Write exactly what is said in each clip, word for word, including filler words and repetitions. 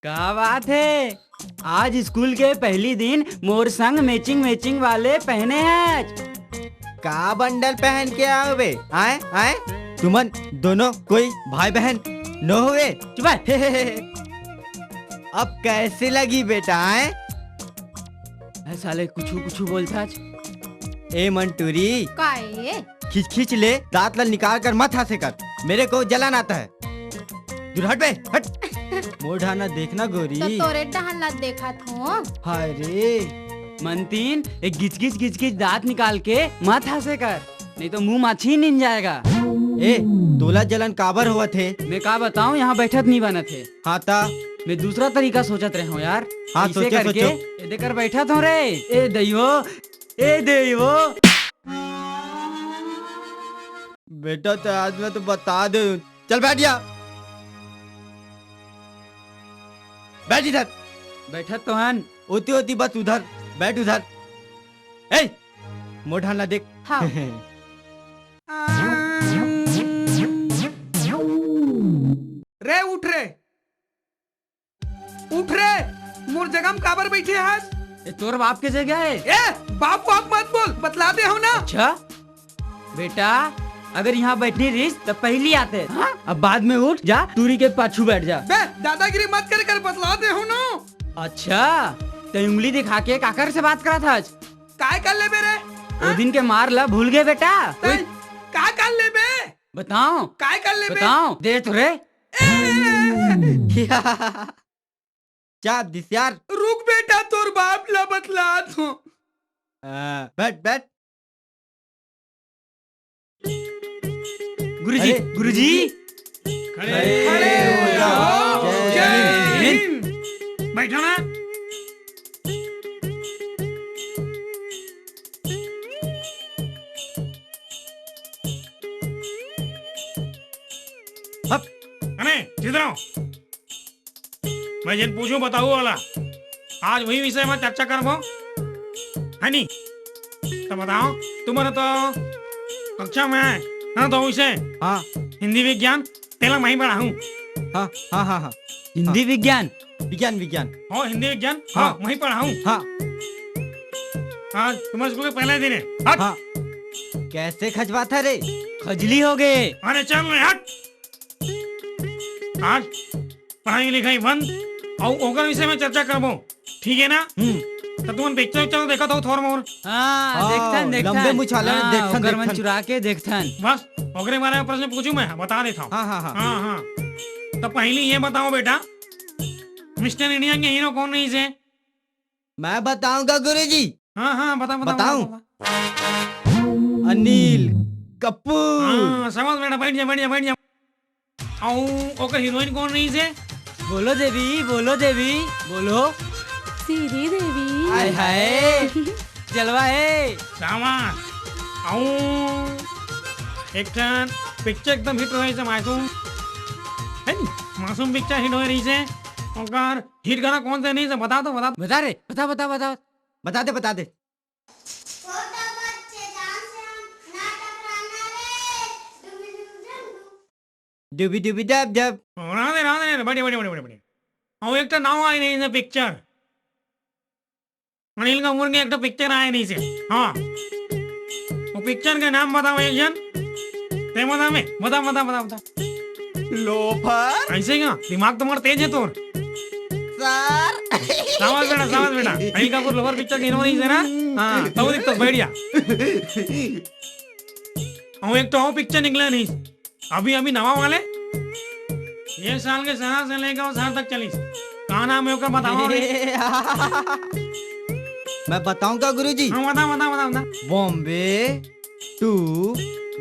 का बात हे? आज स्कूल के पहली दिन मोर संग matching matching वाले पहने हच। का बंडल पहन के आवे? आए, आए? तुमन दोनों कोई भाई बहन नो होवे? चुप हे। अब कैसे लगी बेटा, आए? ए साले, कुछु कुछु बोलथच। ए मंटूरी। का ए? खींच खींच ले, दांत ला निकाल कर मत हंसे कर, मेरे को जलन आता है। दूर हट बे, हट। मोर डहान ला देखना गोरी। तो तोरे डहान ला देखत हूँ। हाय रे। मंतिन, एक गिचगिच गिचगिच दांत निकाल के मत हंसे कर, नहीं तो मुंह मा छीन निन जाएगा। ए, तोला जलन काबर होवत हे? मैं का बताऊं, यहाँ बैठत नहीं बनत हे। हाँ ता? मैं दूसरा तरीका सोचत रहे हूँ यार। हाँ, ऐसे सोचो, करके सोचो। एदे कर बैठत हूँ रे। ए दइयो, ए दइयो। बेटा, तो आज मैं तो बता दे। चल बैठ जा। बैठ इधर। बैठत तो हन। ओती ओती बस उधर। बैठ उधर। ए, मोर डहान ला देख। हाँ। रे उठ रे, उठ रे, मोर जगह म काबर बैठे हस? ए, तोर बाप के जगह हे। ए, बाप बाप मत बोल, बतला दे हूँ ना। अच्छा बेटा, अगर यहाँ बैठनी रहिस त पहली आते, हाँ? अब बाद में उठ जा, टूरी के पाछू बैठ जा। बे, दादागिरी मत करे कर, बतला दे हूँ ना। अच्छा, तैं उंगली दिखा के काकर से बात करत हस? काय कर लेबे रे? ओ दिन के मार ला भूल गए बेटा? तैं का कर लेबे? बताओ। काय कर लेबे? बताओ, दे तो रे। ए! चाप दिस यार। रुक बेटा, तोर बाप ला बतलात हूँ। आ, बैठ, बैठ। गुरुजी, अरे, गुरुजी। खड़े खड़े हो जाओ। जय जय हिंद। हिंद। बैठो ना। हट। अरे, सीधे रहो। मैं जेन पूछूं, बताओ वाला। आज वही विषय में चर्चा करबो, है नी? तो बताओ, तुमन तो कक्षा में आए, है ना, तो विषय हाँ। हिंदी विज्ञान, तेला मैं ही पढ़ाऊं। हाँ, हाँ, हाँ, हाँ। हिंदी हाँ। विज्ञान? विज्ञान, विज्ञान। हाँ, हिंदी विज्ञान, हाँ। हाँ, मैं ही पढ़ाऊं। हाँ। आज तुम्हारे स्कूल के पहला दिन है। हट। हाँ। कैसे खजवाथा रे? खजली हो गए। अरे चल रे, हट। आज पढ़ाई लिखाई बंद, अउ ओकर विषय में चर्चा करबो, ठीक है ना? हम्म। तो तुमन पिक्चर उक्चर देखत हो थोर मोर? हाँ, हाँ, देखथन, देखथन। लंबे मुछाला हाँ, देखथन, ओकर मन देखथन। चुरा के देखथन। बस, ओकरे बारे में प्रश्न पूछूं मैं, बता देता हूँ। हाँ, हाँ, हाँ। हाँ, हाँ। तो पहली ये बताओ बेटा, मिस्टर इंडिया के हीरो कौन रहिस हे? मैं बताऊंगा गुरुजी। हाँ, हाँ, बता, बता, बताऊं? बता, बता। अनिल कपूर। हाँ, शाबाश बेटा, बैठ जा, बैठ जा, बैठ जा। अउ ओकर हीरोइन कौन रहिस हे? बोलो देवी, बोलो देवी, बोलो। श्रीदेवी। हाय हाय, जलवा हे। शाबाश। अउ एक ठन पिक्चर एकदम हिट होए रहिस हे, मासूम, है नी? मासूम पिक्चर हिट होए रहिस हे। ओकर हिट गाना कौन से रहिस हे, बता तो, बता। बता रे, बता, बता, बता। बता दे, बता दे। छोटा बच्चे जान से हम ना टकराना रे। डुबी डुबी डब डब। डुबी डुबी डब डब। राधे, राधे, राधे, बढ़िया, बढ़िया, बढ़िया, बढ़िया। अउ एक ठन नाव आए रहिस हे पिक्चर। अनिल कपूर के एक ठन पिक्चर आए रहिस हे। हाँ। वो पिक्चर के नाम बताओ एक झन। तैं बता बे, बता, बता, बता, बता। लोफर। ऐसे का? दिमाग तो मोर तेज हे तोर। सर। शाबाश बेटा, शाबाश बेटा। अनिल कपूर लोफर पिक्चर के हीरो रहिस हे ना? हाँ, तब दिख तो बैठ जा। अउ एक ठन अउ पिक्चर निकले रहिस। अभी, अभी नवा वाले। ये साल के शहर से लेकर वो शहर तक चलिस। का नाम हे ओकर, बताओ रे। मैं बताऊं का गुरुजी? हाँ, बता, बता, बता, बता। बॉम्बे to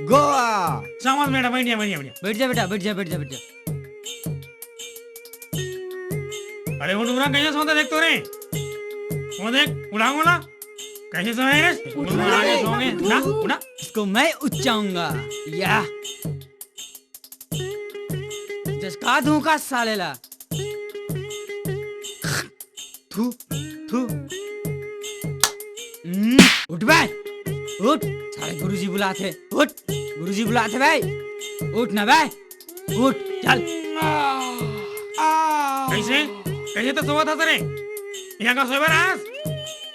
गोवा। शाबाश बेटा, बैठ जा, बैठ जा, बैठ जा। बैठ जा बेटा, बैठ जा, बैठ जा, बैठ जा। अरे वो डुमरा कैसे सोता देख तो रे। वो देख, उड़ा, उड़ा। कैसे सोए रे? उठ उड़ा, ना रे, उड़ा, सो गए। उठ ना, ना। उड़ा। इसको मैं उच्चाऊंगा। या। जसका धोखा साले ला। थू, थू। हम्म, उठ बे। उठ, साले गुरुजी बुलाथे। उठ, गुरुजी बुलाथे बे। उठ ना बे। उठ, चल। कैसे? कइसे तो सोवत हस रे? इहाँ का सोए बर आयस?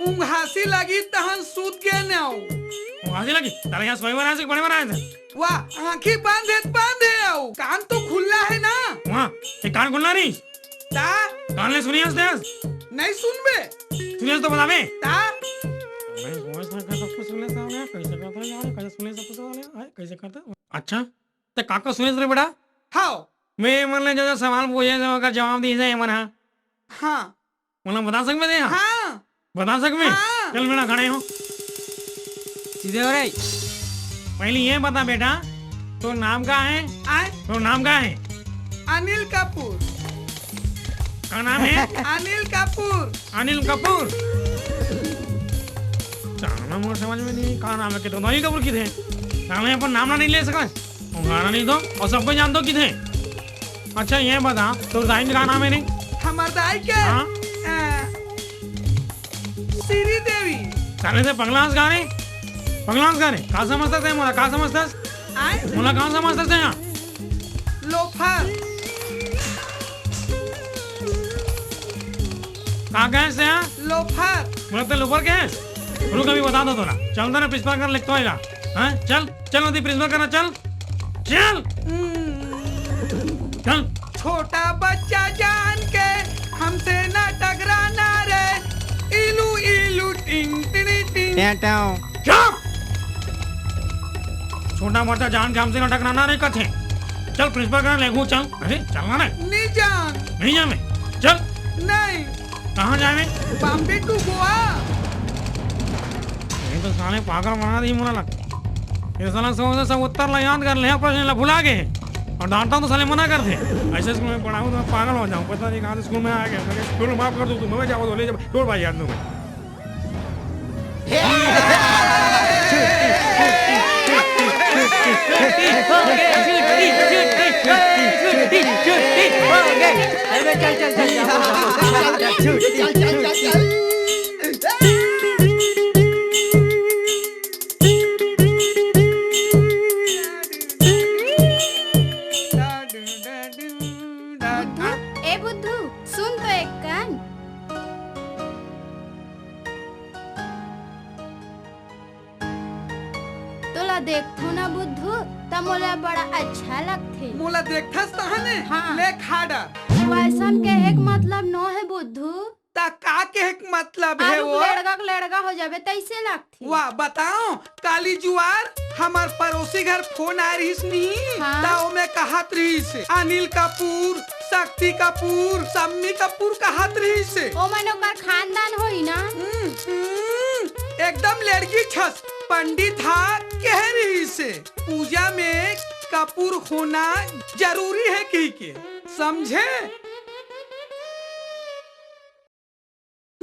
उंघासी लगी तहन सूत गेन अउ। उंघासी लगी? तारा इहाँ सोए बर आयस कि पढ़े बर आयस? वाह, आँखी बंद हे त बंद हे अउ कान तो खुल्ला हे ना। वाह, ये कान खुल्ला नहीं? ता? कान ले सुनियस तेस? नहीं सुनबे। सुनियस तो बताबे। ता? नहीं, सुनियस तो कैसे सुनियस साले, कैसे करता है यार, कैसे सुनियस तो साले, आय, कैसे करता है? अच्छा, ते का का सुनियस रे बेटा? हाव। मैं मन ले जो, जो सवाल पूछे, जो ओकर जवाब दिस हे, ये मन हा। हाँ। मोला बता सकबे ते हा? हाँ। बता सकबे? हाँ। चल बेटा, खड़े हो। सीधे हो रे। पहले ये बता बेटा, तोर नाम का हे? आय? तोर नाम का हे? अनिल कपूर। का नाम हे? अनिल कपूर। अनिल कपूर? साला मोर समझ में नहीं, का नाम हे? किधर अनिल कपूर किधर हे? साला अपन नाम ना नहीं ले सका। वो गाना नहीं तो, अउ सबको जान दो किधर हे। अच्छा, ये बता, तोर दाई के का नाम हे रे? हमर दाई के? हाँ? अ, श्री देवी। साले ते पगला हस का रे? पगला हस का रे? का समझथस ते मोला? का समझथस? आय? मोला का समझथस ते हा? लोफर। का कहेस ते हा? लोफर। मोला ते लोफर कहेस? रुक, अभी बता दो तोला। चल तो ना, प्रिंसिपल करा लेके तो आएगा। हाँ, चल। चल नदी, प्रिंसिपल करा, चल। चल। हम्म। चल। छोटा बच्चा जान के हमसे ना टकराना रे। इलू इलू टिंग टिड़ी टिंग। टें टें। चुप। छोटा बच्चा जान के हमसे ना टकराना रे कथे। चल प्रिंसिपल करा लेगू चल। अरे चलना रे। नहीं जान। नहीं जावे। चल। नहीं। कहाँ जावे? बॉम्बे to गोवा। ये तो साले पागल बना दी मोला लगता। ये साला सब, सब उत्तर ला याद कर ले, प्रश्न ला भुला गे। अउ डांटहूँ तो साले मना करथे। ऐसे स्कूल में पढ़ाहूँ तो मैं पागल हो जाहूँ। पता नहीं कहाँ से स्कूल में आ गया। मैं कहा, "स्कूल माफ कर दो तुम, मैं जाऊँ तो ले जाओ, छोड़ भाई यार तुम्हें।" बुद्धू, ए बुद्धू, सुन तो एक कन। तोला देखथों ना बुद्धू, त मोला बड़ा अच्छा लगथे। मोला देखथस तहने? हाँ। ले खा डर। वैसन कहे के मतलब नो हे बुद्धू। त का कहे के मतलब हे वो? लड़का के लड़का हो जाबे तैसे लगथे। वाह, बताओ, काली जुआर हमर पड़ोसी घर फोन आए रहिस नहीं, हाँ। त ओमे कहत रहिस, "अनिल कपूर, शक्ति कपूर, सम्मी कपूर" कहत रहिस। ओमन ओकर खानदान होही ना। हम्म, हम्म, एकदम लड़की छस, पंडित हा कहे रहिस, पूजा में कपूर होना जरूरी हे कहिके, समझे?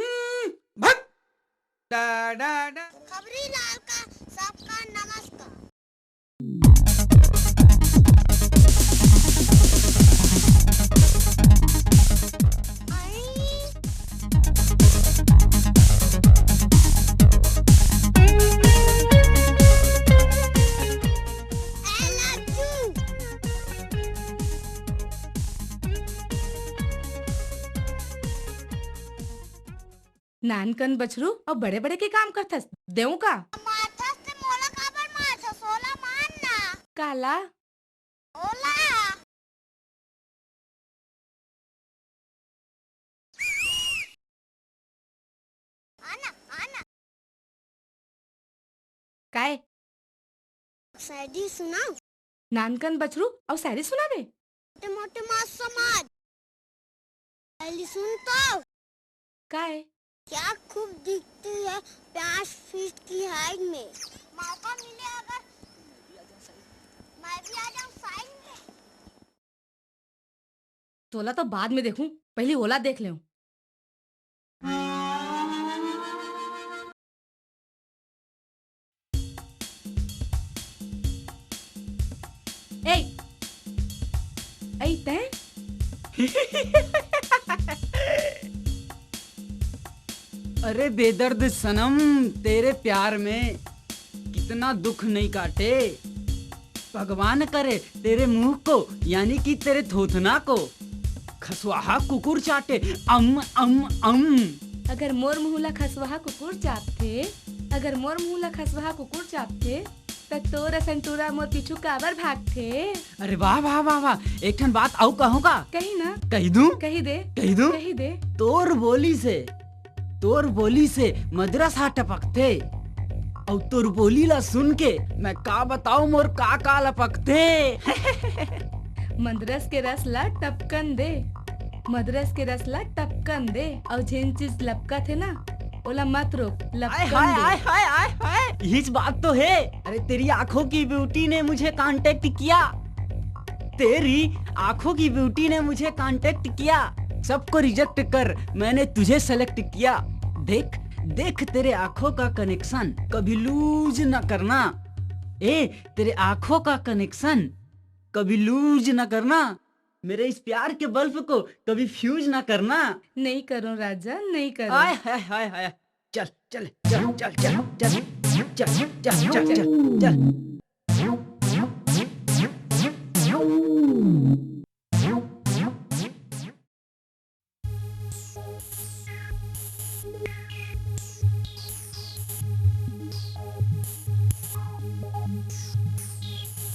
हम्म, भक। डा, डा, डा। खबरी लाल का सबका नमस्कार। आई। ए लज्जू। नानकन बछरू अउ बड़े-बड़े के काम करथस, देहूं का? मारथस ते मोला काबर मारथस? ओला मार ना। काला? ओला। आना, आना। काय? शायरी सुनाओ। नानकन बछरू अउ शायरी सुनाबे? मोटे मोटे मास समाज। पहली सुन तो। काय? क्या खूब दिखती है पाँच फीट की हाइट में। मौका मिले अगर मैं भी आ जाऊं साइड में। तोला तो बाद में देखूं, पहली ओला देख लेऊं। ए, ए, तैं? अरे बेदर्द सनम, तेरे प्यार में कितना दुख नहीं काटे। भगवान करे तेरे मुंह को, यानी कि तेरे थोथना को। खसवाहा कुकुर चाटे, अम, अम, अम। अगर मोर मुंह ला खसवाहा कुकुर चाटथे, अगर मोर मुंह ला खसवाहा कुकुर चाटथे, त तोर असन टूरा मोर पीछू काबर भागथे? अरे वाह, वाह, वाह, वाह। एक ठन बात अउ कहूं का? कही ना। कही दूं? कही दे। कही दूं? कही दे। तोर बोली से, तोर बोली से मदरस हा टपकथे। अउ तोर बोली ला सुन के मैं का बताऊं, मोर का का लपकथे। मदरस के रस ला टपकन दे, मदरस के रस ला टपकन दे, अउ जेन चीज लपकत हे ना, ओला मत रोक, हाय, लपकन हाय, दे। हाय, हाय, हाय, हाय। यहीच बात तो है। अरे, तेरी आंखों की ब्यूटी ने मुझे कांटेक्ट किया, तेरी आंखों की ब्यूटी ने मुझे कांटेक्ट किया। सबको रिजेक्ट कर, मैंने तुझे सेलेक्ट किया। देख, देख तेरे आंखों का कनेक्शन, कभी लूज ना करना। ए, तेरे आंखों का कनेक्शन कभी लूज ना करना। मेरे इस प्यार के बल्ब को कभी फ्यूज ना करना। नहीं करो राजा, नहीं करो। हाय, हाय, हाय, हाय। चल, चल, चल।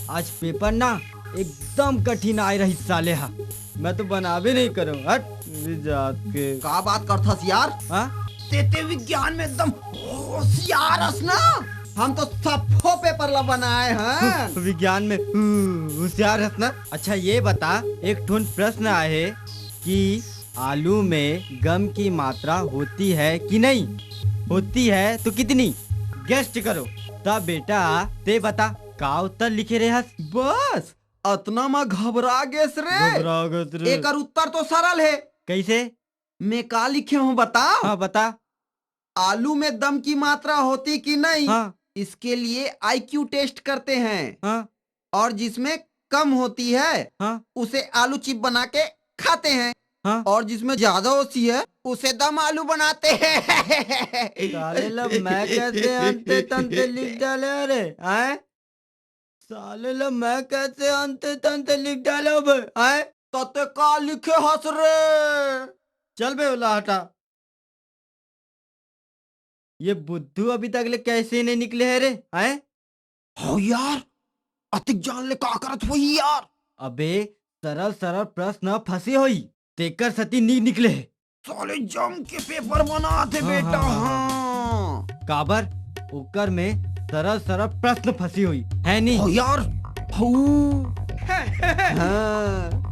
आज पेपर ना एकदम कठिन आय रहिस साले हा, मैं तो बनाबे नहीं करूं। हट, भी जात के। का बात करथस यार? हाँ? ते, ते विज्ञान में एकदम होशियार हस ना? हम तो सफो पेपर ला बनाए हैं। विज्ञान में हु-, होशियार हस ना? अच्छा, ये बता, एक ठोन प्रश्न आहे कि आलू में गम की मात्रा होती है कि नहीं? होती है तो कितनी? गेस्ट करो। त बेटा, ते बता, का उत्तर लिखे रहे हस? बस, अतना म घबरा गेस रे। घबरा गेस रे। एकर उत्तर तो सरल हे। कैसे? मैं का लिखे हूँ, बताओ? हाँ, बता। आलू में दम की मात्रा होती कि नहीं, हाँ। इसके लिए आईक्यू टेस्ट करते हैं। हाँ। और जिसमें कम होती है, हाँ। उसे आलू चिप बना के खाते हैं। हाँ। और जिसमें ज्यादा होती है, उसे दम आलू बनाते हैं। साले ला मैं कैसे अंते तंते लिख डाले रे, हैं? साले ला मैं कैसे अंते तंते लिख डाले बे, हैं? तते का लिखे हस रे? चल बे, ओला हटा। ये बुद्धू अभी तक ले कैसे नहीं निकले है रे, हैं? हो यार, अतिक जान ले का करत होही यार? अबे, सरल सरल प्रश्न फंसे होही, तेकर सती नी निकले हे। साले जम के पेपर बनात हे हाँ, बेटा, हाँ, हाँ, हाँ। हाँ। काबर? ओकर में सरल सरल प्रश्न फंसी होही, है नी? हो यार, हऊ। हाँ।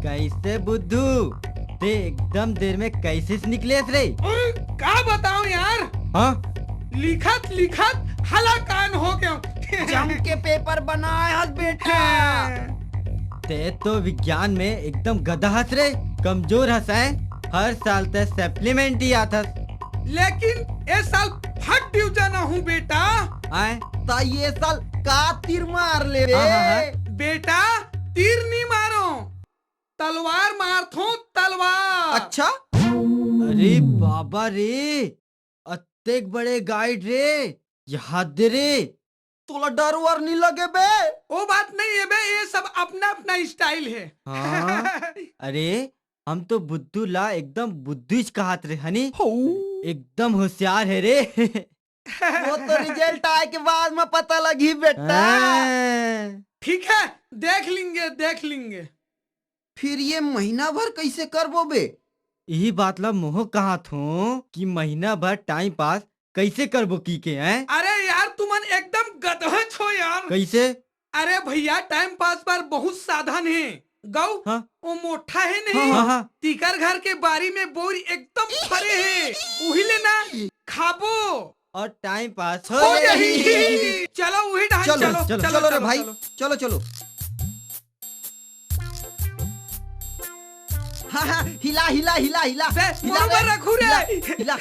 कैसे बुद्धू? ते एकदम देर में कैसे से निकलेस रे? अरे, का बताऊं यार? हाँ? लिखत लिखत हलाकान हो गया। जम के पेपर बनाए हस बेटा। हाँ। ते तो विज्ञान में एकदम गधा हस रे, कमजोर हस, हैं? हर साल ते सप्लीमेंट ही आथस। लेकिन ए साल फट डिवीजन आहूं बेटा। आय? त ये साल का तीर मार ले रे? हाँ, हाँ, हाँ। बेटा, तीर नी मारो, तलवार मारथों, तलवार। अच्छा? अरे बाबा रे, अतेक बड़े गाइड रे, याद दे रे। तोला डर वर नी लगे बे? ओ बात नहीं है बे, ये सब अपना अपना स्टाइल है। हाँ? अरे, हम तो बुद्धू ला एकदम बुद्धूच कहात रे, हनी? हऊ। एकदम होशियार है रे। वो तो रिजल्ट आए के बाद में पता लगी बेटा। हाँ। ठीक है, देख लेंगे, देख लेंगे। फिर ये महीना भर कैसे करबो बे? यही बात ला मोह कहात हों कि महीना भर टाइम पास कैसे करबो की के, हैं? अरे यार, तुमन एकदम गदहच हो यार। कैसे? अरे भैया, टाइम पास बर बहुत साधन हे। गऊ, हाँ। वो मोठा हे नहीं? हाँ, हाँ, हाँ। तीकर घर के बारी में बोर एकदम फरे हे। उही ले ना खाबो। और टाइम पास हो हो जाही। जाही। चलो, उही डहन चलो, चलो, चलो, चलो, चलो रे चलो, भाई, चलो। चलो, चलो। हाँ, हाँ, हिला, हिला, हिला, हिला, बे, हिला मोर रे, ऊपर रखू रे। हिला, हिला।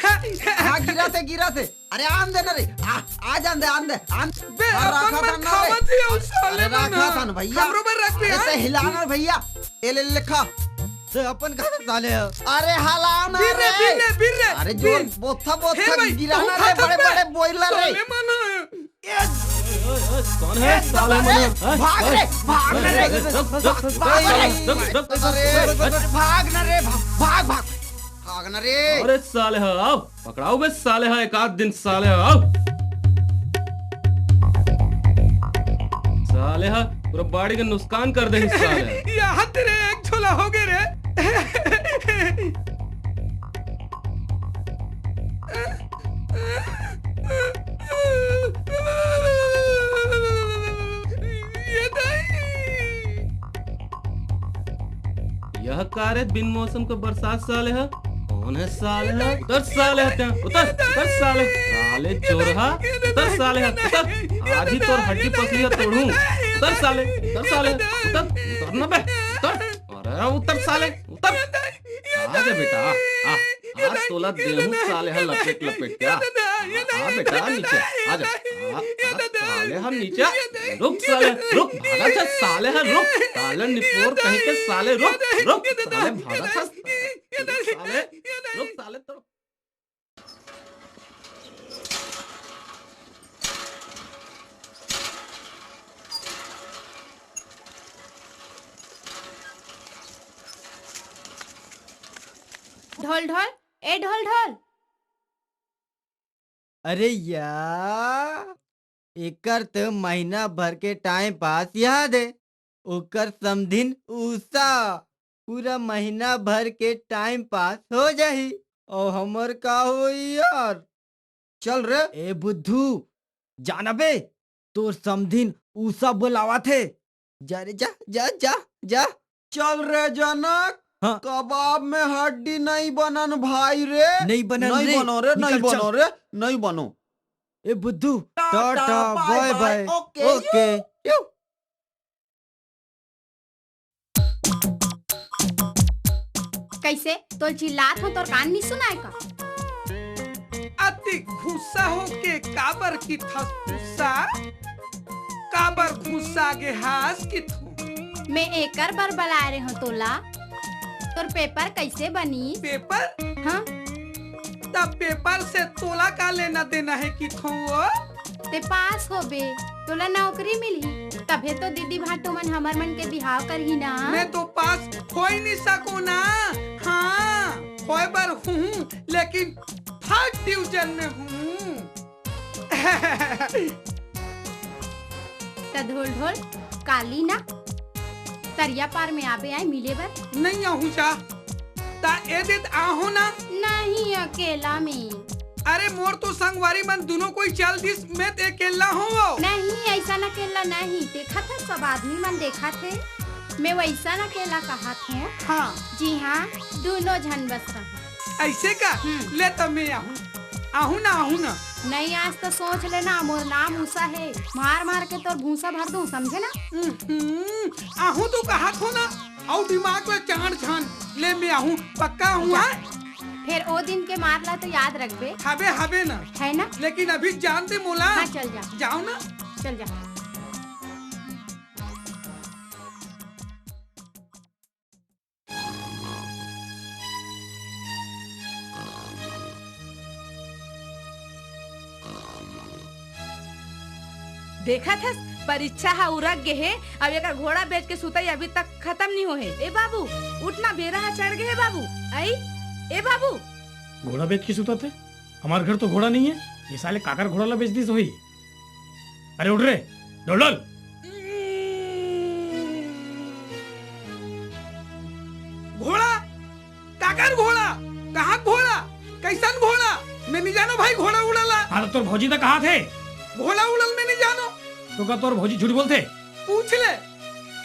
हाँ, गिरा थे, गिरा थे। अरे, आन दे ना रे। आ, आ जान दे, आन दे, आन। बे, हाँ, अपन रखा मन था ना रे। खावत ही उस साले अरे, मन रखा ह। था ना भैया। हमरो बर रख दे, अरे, हाँ। ते हिला ना भैया। ए ले, ले, खा। ते अपन कहाँ से साले ह? अरे, हला ना बीर रे, रे। बीर रे, बीर रे, अरे, जोर, बीर। बोथा, बोथा, हे भाई, गिरा ना तू रे, खा बड़े, सकता है। बड़े बॉयलर रे। साले मन ह। ए, ओए, ओए, ओए, कौन है साले मन? हाँ? भाग रे, भाग ना रे, रुक, रुक, रुक, भाग ना रे, रुक, रुक, रुक, अरे, रुक, रुक, रुक। भाग ना रे, भाग, भाग, भाग, भाग ना रे। अरे साले हा, आओ, पकड़ाओ बे साले हा, एक आध दिन साले हा, आओ। साले हा, पूरा बाड़ी के नुकसान कर दे साले हा। यहाँ तेरे एक झोला हो गए रे। ये नहीं। यह का रे बिन मौसम का बरसात साले हा? कौन है साले हा? उतर साले हा, उतर, उतर साले, साले चोर हा, उतर साले हा, उतर। आज ही तोर हड्डी पसली हा तोड़ूं। उतर साले, उतर साले, उतर, उतर ना बे, उतर। अरे उतर साले, उतर। आ जा बेटा, आ, आ, आज तोला देहूं साले हा लपेट लपेट के, आ। आ, आ बेटा, नीचे आ जा। आ, आ, साले हा नीचे आ। रुक साले, रुक, भागत हस साले हा, रुक। साले निपोर कहीं के साले, रुक, रुक, साले भागत हस। साले, रुक साले, तो ढोल ढोल, ए ढोल ढोल। अरे यार, एकर त महीना भर के टाइम पास याद हे। ओकर समधिन उषा, पूरा महीना भर के टाइम पास हो जाही। अउ हमर का होई यार? चल रे। ए बुद्धू, जाना बे, तोर समधिन उषा बोलावत हे। जा रे, जा, जा, जा, जा। चल रे जनक, हाँ। कबाब में हड्डी नहीं बनन भाई रे। नहीं बनन नहीं रे। बनो रे, नहीं निकल चल। बनो रे, नहीं बनो। ए बुद्धू, टाटा, टाटा, बाय बाय बाय, बाय। ओके, ओके। यू। यू। कैसे? तोल चिल्लात हो, तोर कान नहीं सुनाय का? अति गुस्सा होके काबर किथस गुस्सा? काबर गुस्सा गे हास किथो? मैं एकर बर बलाए रहे हूँ तोला। तोर पेपर कैसे बनी? पेपर? हाँ। तब पेपर से तोला का लेना देना है किथो वो? ते पास होबे, तोला नौकरी मिलही, तभे तो दीदी भांटो मन हमर मन के बिहाव करही ना। मैं तो पास हो ही नहीं सको ना। हाँ, होए बर हूँ, लेकिन थर्ड डिवीजन में हूँ। त ढोल ढोल, काली ना तरिया पार में आबे आए मिले बर। नहीं आहूं जा। ता ए दे त आहूं ना। नहीं, अकेला में। अरे मोर तो संगवारी मन दुनों कोई चल दिस, मैं त अकेला हूँ वो। नहीं, ऐसा न अकेला नहीं, देखत है सब आदमी मन देखत है। मैं वैसा न अकेला कहत हूँ। हाँ। जी हाँ, दुनों झन बस रहा। ऐसे का? हम्म। ले त मैं आहूं। आहूं ना, आहूं ना। नहीं, आज तो सोच लेना, मोर नाम उषा है। मार मार के तोर भूसा भर दूं, समझे ना? हम्म, आहूं तो कहत हो ना, अउ दिमाग ला चांड़ छान ले में आहूं, पक्का आहूं, जा। हाँ? फिर ओ दिन के मार ला तो याद रखबे। हबे, हबे ना। है ना? लेकिन अभी जान दे मोला। हाँ, चल जा। जाओ ना। चल जा। देखत हस, परीक्षा ह उरक गे हे, अब एकर घोड़ा बेच के सुतई अभी तक खतम नइ होहे। ए बाबू, उठ ना, बेरा ह चढ़ गे हे बाबू। अई, ए बाबू। घोड़ा बेच के सुतत हे? हमार घर तो घोड़ा नइ हे, ये साले काकर घोड़ा ला बेच दिस होही। अरे उठ रे, डोल डोल। घोड़ा? काकर घोड़ा? कहाँ घोड़ा? कैसन घोड़ा? मैं नहीं जानो भाई घोड़ा उड़ाला। हाँ, तो तोर भौजी तो कहा थे? घोड़ा उड़ल मैं नहीं जानो। तो का तोर भौजी झूठ बोलथे? पूछ ले।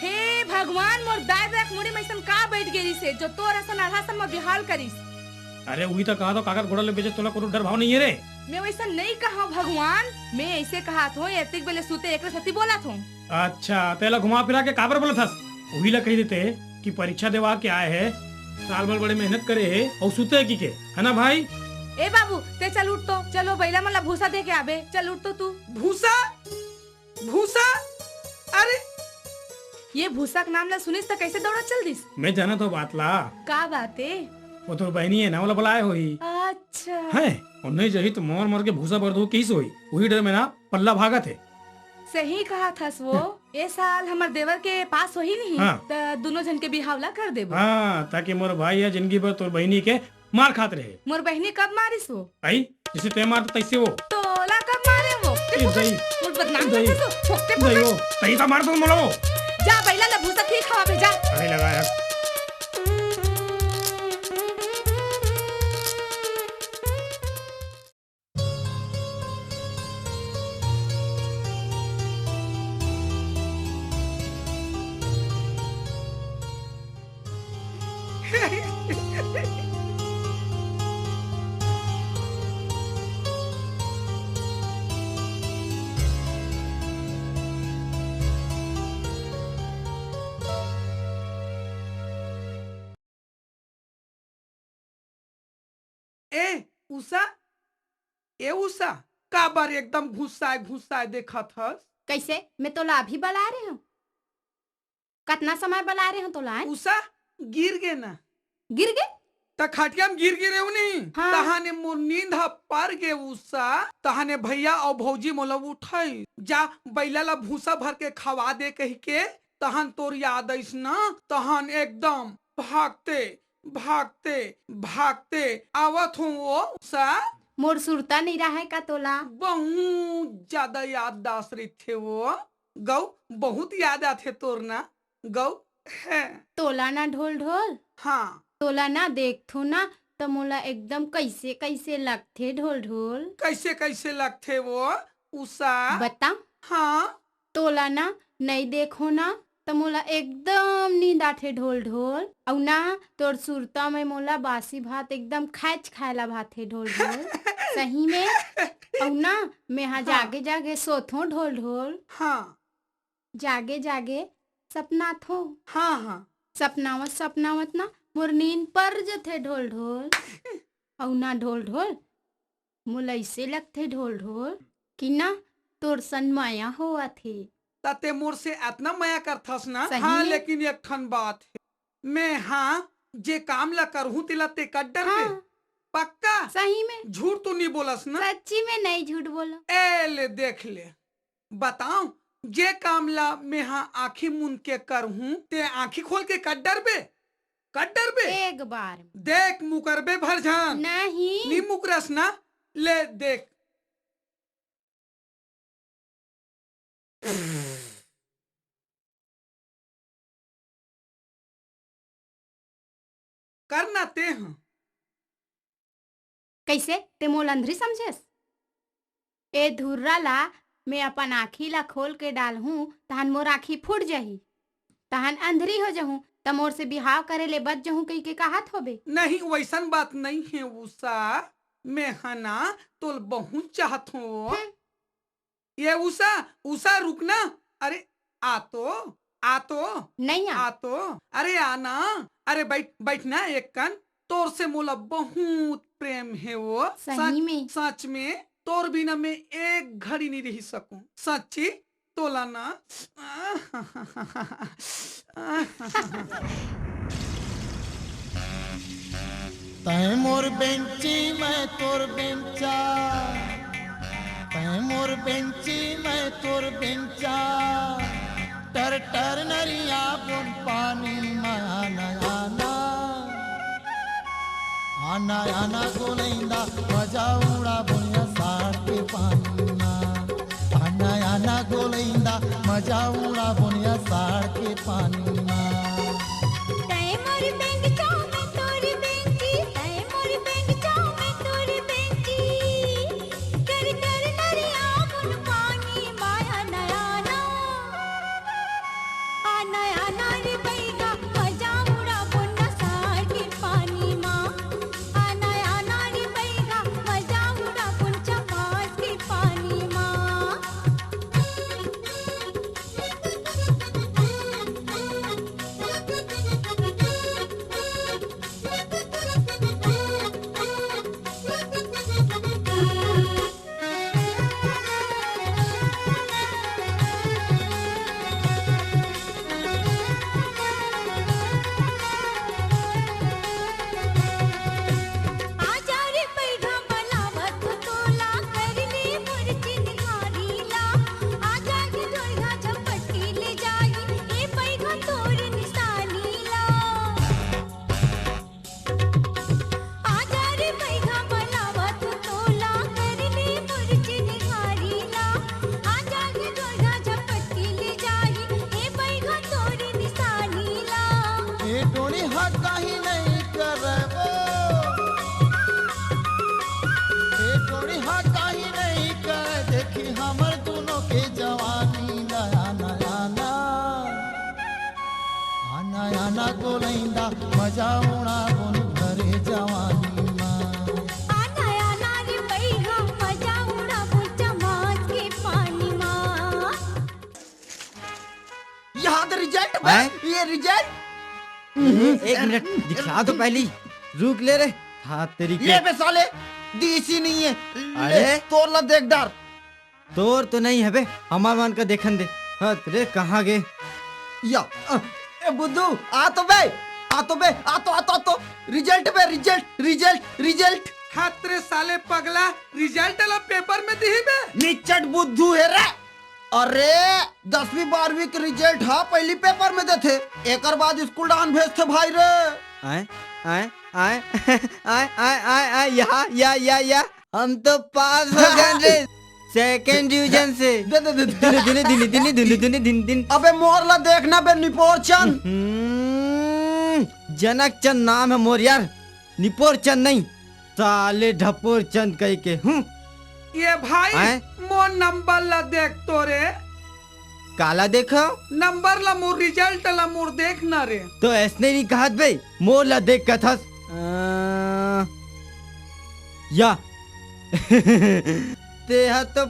हे भगवान, मोर दाई ददा के मुड़ी में अइसन का बैठ गे रिसे, जो तोर असन अल्हा सन म बिहाव करिस? अरे, उही त कहा तो काकर घोड़ा ले बेचे तोला कोनो डर भाव नइ हे रे। मैं वइसन नइ कहा भगवान, मैं अइसे कहा थो, एतिक बेले सुते एकरे सेती बोला थो। अच्छा, तेला घुमा फिरा के काबर बोलत हस? उही ला कहि देते कि परीक्षा देवा के आए हे, साल भर बड़े मेहनत करे हे, अउ सुते हे कि के, है ना भाई? ए बाबू, ते चल उठ तो, चलो बइला मन ला भूसा दे के आबे, चल उठ तो तू। भूसा? भूसा? अरे! ये भूसा के नाम ला सुनिस त कइसे दौड़त चल दिस? मैं जानत हो बात ला। का बात ए? वो तोर बहिनी हे ना, ओला बलाए होही। अच्छा। हैं? अउ नइ जाही त मोर मोर के भूसा बर दो कइसे होही? उही डर में ना पल्ला भागत हे। सही कहाथस वो। ए साल हमर देवर के पास होही नहीं, हाँ। त दुनों झन के बिहाव ला कर देबो। हाँ, ताकि मोर भाई ह जिंदगी भर तोर बहिनी के मार खात रहे। मोर बहिनी कब मारिस वो? भाई, जैसे तैं मारत तैसे वो। तोला कब मारे वो? ए, दई। मोर बदनाम दई। कर दो, ठोक के दई वो। तई का मार दो मोला वो। जा, बैला ला भूसा फिर खवाबे, जा। अरे लगा यार। ए उषा, ए उषा, काबर एकदम घुस्साए घुस्साए देखत हस? कइसे? मैं तोला अभी बलाए रहे हूँ। कतना समय बलाए रहे हूँ तोला, आय? उषा, गिर गे ना। गिर गे? त खटिया म गिर गे रेहू नहीं। हाँ। तहाने मोर नींद ह पर गे उषा। तहाने भैया अउ भौजी मोला उठाई, जा बैला ला भूसा भर के खवा दे कहिके। तहन तोर याद आइस ना, तहन एकदम भागते, भागते, भागते आवत हूँ वो उषा। मोर सुरता नइ राहय का तोला? बहुत ज्यादा याददाश्त रहिथे वो। गौ, बहुत याद आथे तोर ना, गौ। है। तोला ना ढोल ढोल? हाँ। तोला ना देखथो ना, त मोला एकदम कइसे कइसे लगथे ढोल ढोल। कइसे कइसे लगथे वो उषा? बता। हाँ। तोला ना नइ देखो ना, त मोला एकदम नींद आथे ढोल ढोल। अउ ना तोर सुरता में मोला बासी भात एकदम खैच खाए ला भाथे ढोल ढोल। सही में। अउ ना मैं हा हाँ। जागे जागे सोथों ढोल ढोल। हाँ। जागे जागे सपनाथों। हाँ, हाँ। सपनावत सपनावत ना मोर नींद पर जथे ढोल ढोल। अउ ना ढोल ढोल, मोला अइसे लगथे ढोल ढोल कि ना तोर सन मया होवत हे। त ते मोर से अतना मया करथस ना? सही हाँ, में? लेकिन एक ठन बात हे, मैं हाँ जे काम ला करहूँ तेला ते कर डरबे? हाँ। पक्का? सही में? झूठ तो नहीं बोलस ना? सच्ची में नहीं झूठ बोलो। ए ले देख ले, बताओ, जे काम ला मेहा आँखी मूंद के करहूँ, ते आँखी खोल के कर डरबे? कर डरबे? एक बार में। देख, मुकरबे भर झन। नहीं। नी मुकरस ना? ले देख। करना ते ह। कइसे? ते मोला अंधरी समझेस? ए धुर्रा ला मैं अपन आँखी ला खोल के डालहूँ, तहन मोर आँखी फूट जही, तहन अंधरी हो जहूँ, त मोर से बिहाव करे ले बच जहूँ कहिके कहत होबे? नहीं, वइसन बात नइ हे उषा, मैं ह ना तोल बहुत चाहत हूँ। हम्म। ये उषा, उषा रुक ना। अरे आ तो, आ तो। नहीं आ। आ तो। अरे आ ना। अरे बैठ, बैठ ना एक कन। तोर से मोला बहुत प्रेम हे वो। सही सच, में? सच में। तोर बिना मैं एक घड़ी नहीं रह सकूं। सच्ची, तोला ना। तैं मोर बेंची, मैं तोर बेंचा। तैं मोर बेंची, मैं तोर बेंचा। टर टर नरिया बुन पानी माया नया ना। आना आना गोलैंदा मजा उड़ा बोनिया साड़ के पानी मा। आना आना गोलैंदा मजा उड़ा बोनिया साड़ के पानी मा। तैं मोर बेंगचो, मैं तोर बेंगची, तैं मोर बेंगचो, मैं तोर बेंगची। कर कर नरिया बुन पानी माया नया ना। आना आना रे बैगा मजा उड़ा बोनिया साड़ के पानी मा। आना आना रे बैगा मजा उड़ा बोनिया चपास के पानी मा। उड़ाबुन भरे जवानी मा। आना, आना रे बइहा, मजा उड़ाबुन चमाच के पानी मा। यहाँ तो रिजल्ट बे, हैं? ये रिजल्ट। ए, एक मिनट, दिखा तो पहली। रुक ले रे। हाँ, तेरी के। ले बे साले, दीसी नहीं है। ले, अरे। तोर ला देख डार। तोर तो नहीं है बे, हमार मन का देखन दे। हाँ, रे, कहाँ गे? या, अ, ए बुद्धू, आ तो बे, आ तो बे, आ तो, आ तो, आ तो। रिजल्ट बे, रिजल्ट, रिजल्ट, रिजल्ट। हत रे साले पगला, रिजल्ट ला पेपर में दिही बे। निचट बुद्धू है रे। अरे, दसवीं बारहवीं के रिजल्ट हा पहली पेपर में देथे, एकर बाद स्कूल डाहन भेजथे भाई रे। आय, आय, आय, आय, आय, आय, आय, या, या, या, या। हम तो पास हो गए रे, सेकंड डिवीजन से। दे, दे, दे, दे। दिने, दिने, दिने, दिने, दिने, दिने, दिन, दिन। अबे मोर ला देखना बे निपोर चंद। हम्म, जनक चंद नाम है मोर यार, निपोर चंद नहीं, साले ढपोर चंद कह के। हूँ। ये भाई, आय? मोर नंबर ला देख तो रे। काला देखो? नंबर ला मोर, रिजल्ट ला मोर, देख ना रे। तो ऐसने नहीं कहत बे, मोर ला देख कथस। अ, या। तेहा तो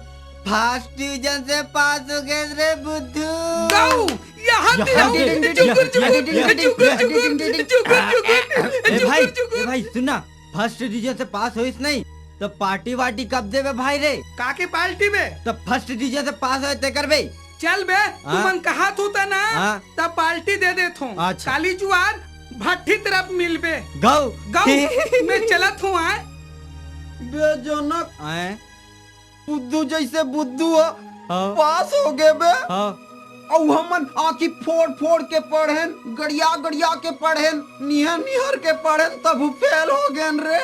फर्स्ट डिवीजन से पास हो गए रे बुद्धू। गऊ, यहाँ यहाँ दे, दे, जुगुर, यहाँ जुगुर, दे, जुगुर, यहाँ दे, जुगुर, यहाँ दे, जुगुर, ए, जुगुर, ए, ए, ए, जुगुर, भाई, जुगुर। ए, भाई, सुन ना, फर्स्ट डिवीजन से पास होइस नहीं, तो पार्टी वार्टी कब देबे भाई रे? का के पार्टी बे? तो फर्स्ट डिवीजन से पास होए ते करबे। चल बे, हाँ? तुमन कहा थू त ना, हाँ? त पार्टी दे देत हूँ। अच्छा। काली जुआर भट्ठी तरफ मिलबे। गऊ। गऊ, मैं चलत हूँ आय। बे जनक, आय। बुद्धू जैसे बुद्धू ह, हाँ। पास हो गए बे। हाँ। अउ हमन आँखी फोड़ फोड़ के पढ़ेन, गड़िया गड़िया के पढ़ेन, निहर निहर के पढ़ेन, तभू फेल हो गेन रे।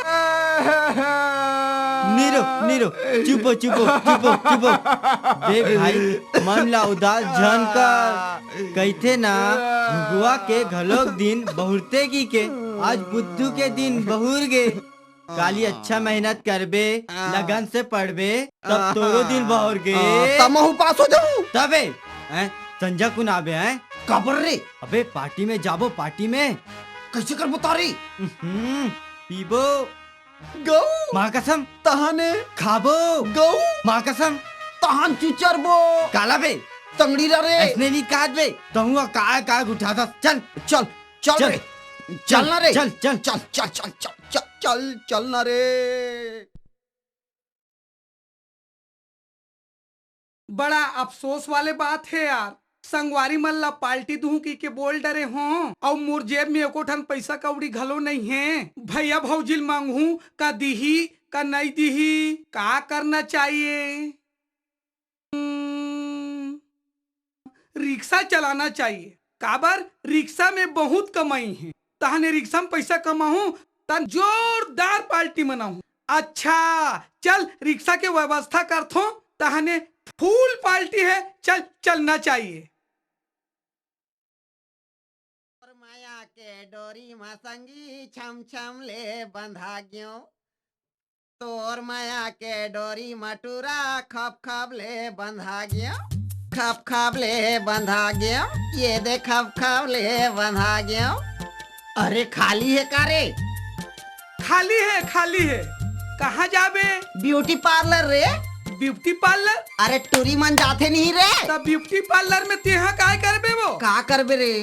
नीरो, नीरो, चुपो, चुपो, चुपो, चुपो। देख भाई, मन ला उदास झन कर। कहिथे ना, घुघुआ के घलोक दिन बहुरते की के, आज बुद्धू के दिन बहुर गे। काली अच्छा मेहनत करबे, हाँ। लगन से पढ़बे, तब तोरो दिन बहर गे। हाँ, तमहू पास हो जाहू। तबे, हैं, संझा कुन आबे, हैं? काबर रे? अबे, पार्टी में जाबो, पार्टी में। कैसे करबो तारी? हम्म, पीबो। गऊ। माँ कसम। तहाने। खाबो। गऊ। माँ कसम। तहान चुचरबो। काला बे। तंगड़ी ला रे। ऐसने नहीं काट बे। तहुआ काय काय उठाता। चल। चल। चल चल, रे, चल, चल ना रे, चल, चल। चल, चल, चल ना रे। बड़ा अफसोस वाले बात हे यार, संगवारी मन ला पार्टी दूहूं कहिके बोल डरे हों, अउ मोर जेब में एको ठन पइसा कौड़ी घलो नइ हे। भैया भौजी ल मांगहूं, का दिही, का नइ दिही, का करना चाहिए? हम्म, रिक्शा चलाना चाहिए, काबर रिक्शा में बहुत कमाई हे, तहने रिक्शा में पैसा कमाहूं, तहन जोरदार पार्टी मनाहूं। अच्छा, चल रिक्शा के व्यवस्था करथों, तहने फुल पार्टी हे, चल चलना चाहिए। तोर माया के डोरी म संगी छम छम ले बंधा ग्यों। तोर माया के डोरी म टूरा खप खप ले बंधा ग्यों। खप खप ले बंधा ग्यों। ये दे खप खप ले बंधा ग्यों। अरे खाली हे का रे? खाली हे, खाली हे। कहाँ जाबे? ब्यूटी पार्लर रे। Beauty parlour? अरे टूरी मन जाथे नहीं रे। त ब्यूटी पार्लर में तेहा काय करबे वो? का करबे रे?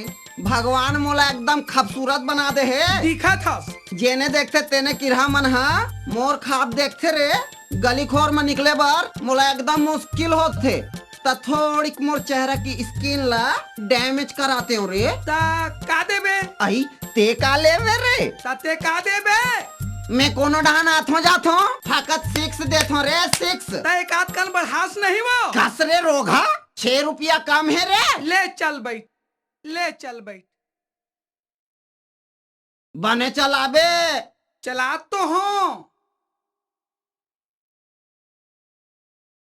भगवान मोला एकदम खूबसूरत बना दे हे। दिखत हस। जेने देखथे तेने किरहा मन हा मोर खाब देखथे रे। गली खोर म निकले बर मोला एकदम मुश्किल होथे। त थोड़िक मोर चेहरा की स्किन ला डैमेज कराते हो रे। त का देबे? आई, ते का लेबे रे? त ते का देबे? मैं कोनो डहान आथों जाथों, फकत सिक्स देथों रे, सिक्स। त एक आध कन बढ़ास नहीं वो? कस रे रोगहा, छह रुपया कम हे रे। ले चल बैठ, ले चल बैठ। बने चलाबे। चलात तो हों।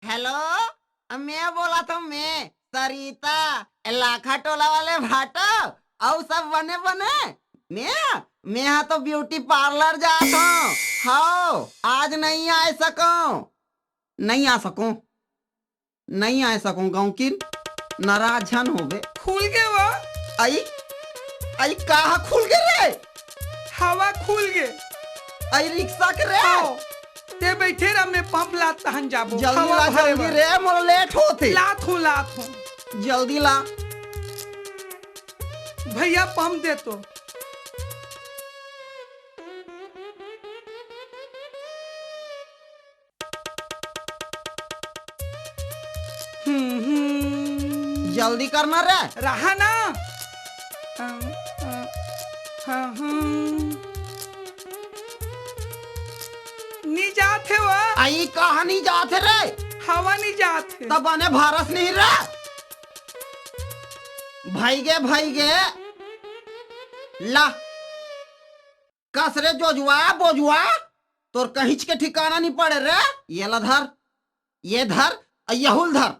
हेलो, मैं बोलत हों, मैं सरिता, लाखा टोला वाले भाटो, अउ सब बने बने। मैं, मैं हा तो ब्यूटी पार्लर जात हों। हव, आज नहीं आय सकों। नहीं आ सकों, नहीं आय सकों गौंकिन, नाराज झन होबे। खुल गे वो। आई, आई, का हा खुल गे रे? हवा खुल गे। अई रिक्शा के रे। हाँ। ते बइठे रह, मैं पंप लात तहन जाबो। जल्दी हवा ला, भरे जल्दी बर। रे, मोर लेट होथे। लात हूँ, लात हूँ। जल्दी ला। भैया पंप दे तो। हम्म, हम्म। जल्दी करना रे। रहा ना। हाँ, हाँ, हाँ, हाँ। नी जात हे वो। अई कहाँ नी जात हे रे? हवा नी जात हे। तब बने भरस नहीं रे। भइगे, भइगे। ला। कस रे जोजवा, बोजवा, तोर कहींच के ठिकाना नी पड़े रे। ये ला धर, ये धर, अ यहू ल धर।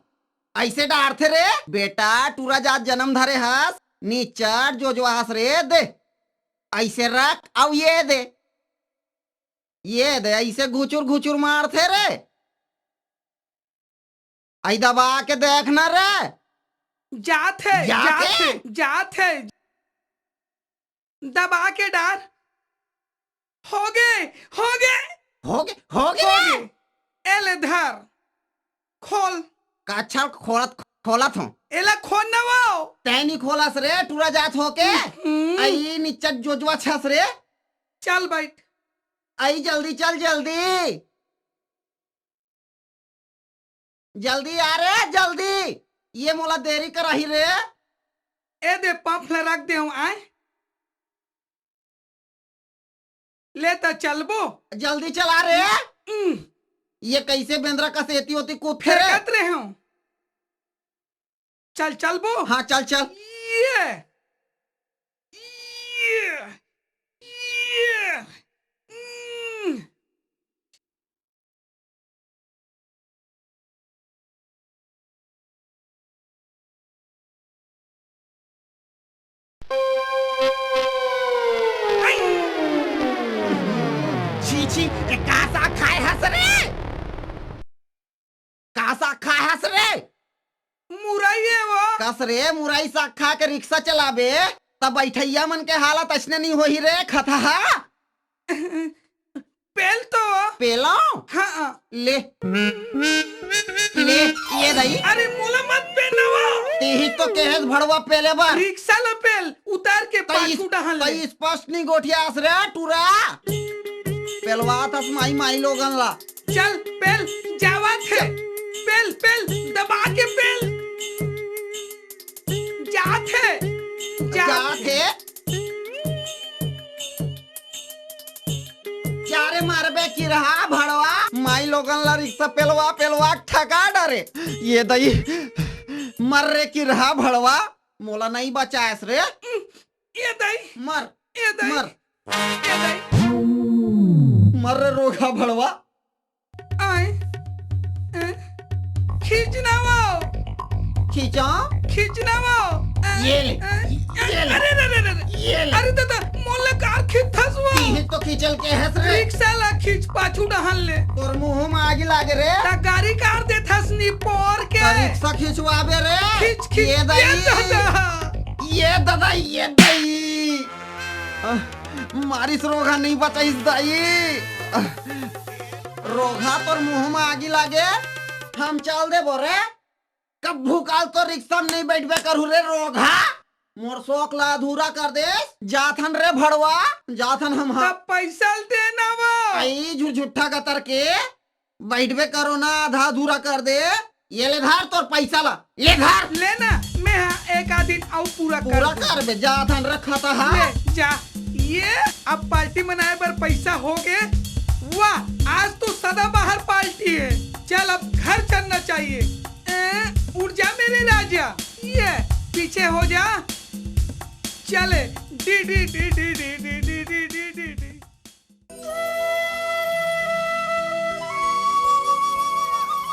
अइसे डारथे रे। बेटा, टूरा जात जनम धरे हस, निच्चट जोजवा हस रे, दे। अइसे रख, अउ ये दे। ये दे, अइसे घुचुर घुचुर मारथे रे। अई दबा के देख ना रे। जात हे, जात जात हे? हे, जात हे। दबा के डार। हो गे, हो गे। हो गे, हो गे? हो गे। ए ले धर। खोल। का अच्छा खोलत, खोलत हूँ। एला खोल ना वो। तैं नी खोलस रे, टूरा जात होके। हम्म। अई निच्चट जोजवा छस रे। चल बइठ। अई जल्दी चल, जल्दी। जल्दी आ रे, जल्दी। ये मोला देरी कराही रे। ए दे, पंप ला रख दे हूँ, आय। ले त चलबो। जल्दी चला रे। हम्म। ये कइसे बेंदरा कस एती ओती कूदथे रे? फेरकत रहे हूँ। चल, चलबो। हाँ, चल, चल। ये, ये, ये। हम्म। छी, छी, ए का साग खाए हस रे? का साग खाए हस रे? मुरई हे वो। कस रे, मुरई साग खा के रिक्शा चलाबे, त बइठइया मन के हालत अइसने नी होही रे, खतहा। पेल तो। पेलव? हाँ। ले। ले, ये दई। अरे, मोला मत पेलवा। तिही तो केहेस भड़वा पेले बर। रिक्शा ला पेल, उतार के त पाछू इस-, डहन त ले। स्पष्ट नी गोठियास रे, टूरा। पेलवात हस माई, माई लोगन ला। चल, पेल, जावत हे। पेल, पेल, दबा के पेल। जात हे, जात जात हे। हे। क्या रे मरबे किरहा भड़वा, माई लोगन ला रिक्शा पेलवा पेलवा ठका डरे। ये दई, मर रे किरहा भड़वा, मोला नहीं बचायस रे। ये दई, मर, ये दई, मर। ये दई। मर रे रोगहा भड़वा। आय, ए, खींचना वो। खींचा? खींचना वो। ए, ये ले, ए, ये ले। अरे, अरे, अरे, अरे। ये ले। अरे दादा, मोला कार खींचथस वो। तिही तो खींचल केहेस रे। रिक्शा ला खींच, पाछू डहन ले। तोर मुंह में आगी लागे रे। त गाड़ी कार देथस निपोर के। त रिक्शा खींचवाबे रे। खींच, खींच। ये दई। ये दादा। ये दादा, ये दई। आह, मारिस रोगहा नहीं बचाइस दाई। आह, रोगहा तोर मुंह में आगी लागे, हम चल देबो रे। कभू काल तो रिक्शा में नहीं बइठबे करहूँ रे रोगहा। मोर शौक ला अधूरा कर देस। जाथन रे भड़वा, जाथन हम हा। तब पैसा ल देना वो। अई झुरझुट्ठा गतर के। बइठबे करो ना, आधा अधूरा कर दे। ये ले धर तोर पैसा ला, ले धर। ले ना, मैं हा एक आध दिन अउ पूरा कर पूरा दूं। करबे, जा धन रखा था, हाँ। ले, जा। ये अब पार्टी मनाए बर पैसा हो गे। वाह, आज तो सदाबहार पार्टी है। चल, अब घर चलना चाहिए। ए, उठ जा मेरे राजा। ये, पीछे हो जा। चले। D, D, D.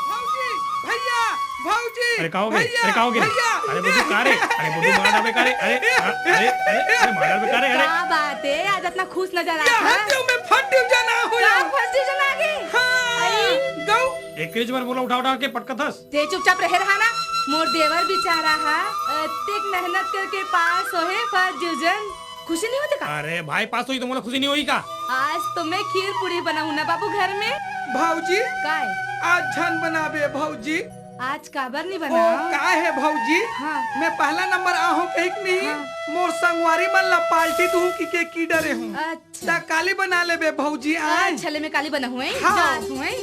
भौजी, भैया, भौजी, अरे, का होगे? भैया, अरे, का होगे? भैया। अरे, बुद्धू, का रे? अरे, बुद्धू, मार डालबे का रे? अरे, अरे, अरे, अरे, मार डालबे का रे? अरे। का बात है? आज इतना खुश नजर आ रहा है। हड्डियों में फड्डियों जना हो का यार। फड्डियों जना आ गई? हाँ, अरे। गऊ। एक ही बार बोला, उठा, उठा के पटकत हस। ते चुपचाप रहे रहा ना। मोर देवर बिचारा हा, अतेक मेहनत करके पास होहे, फर्स्ट डिवीजन। खुशी नहीं होथे का? अरे भाई, पास होही त मोला खुशी नहीं होही का? आज तो मैं खीर पूरी बनाहूँ ना बाबू घर में। भौजी, काय? आज झन बनाबे भौजी। आज काबर नहीं ओ, बना? का हे भौजी? हाँ। मैं पहला नंबर आहूँ कहिके नहीं, हाँ। मोर संगवारी मन ला पार्टी दूहूँ कहिके डरे हूँ। अच्छा। त काली बना लेबे भौजी, आय। अच्छा, ले मैं काली बनाहूँ, ए? हाँ। जात हूँ, ए?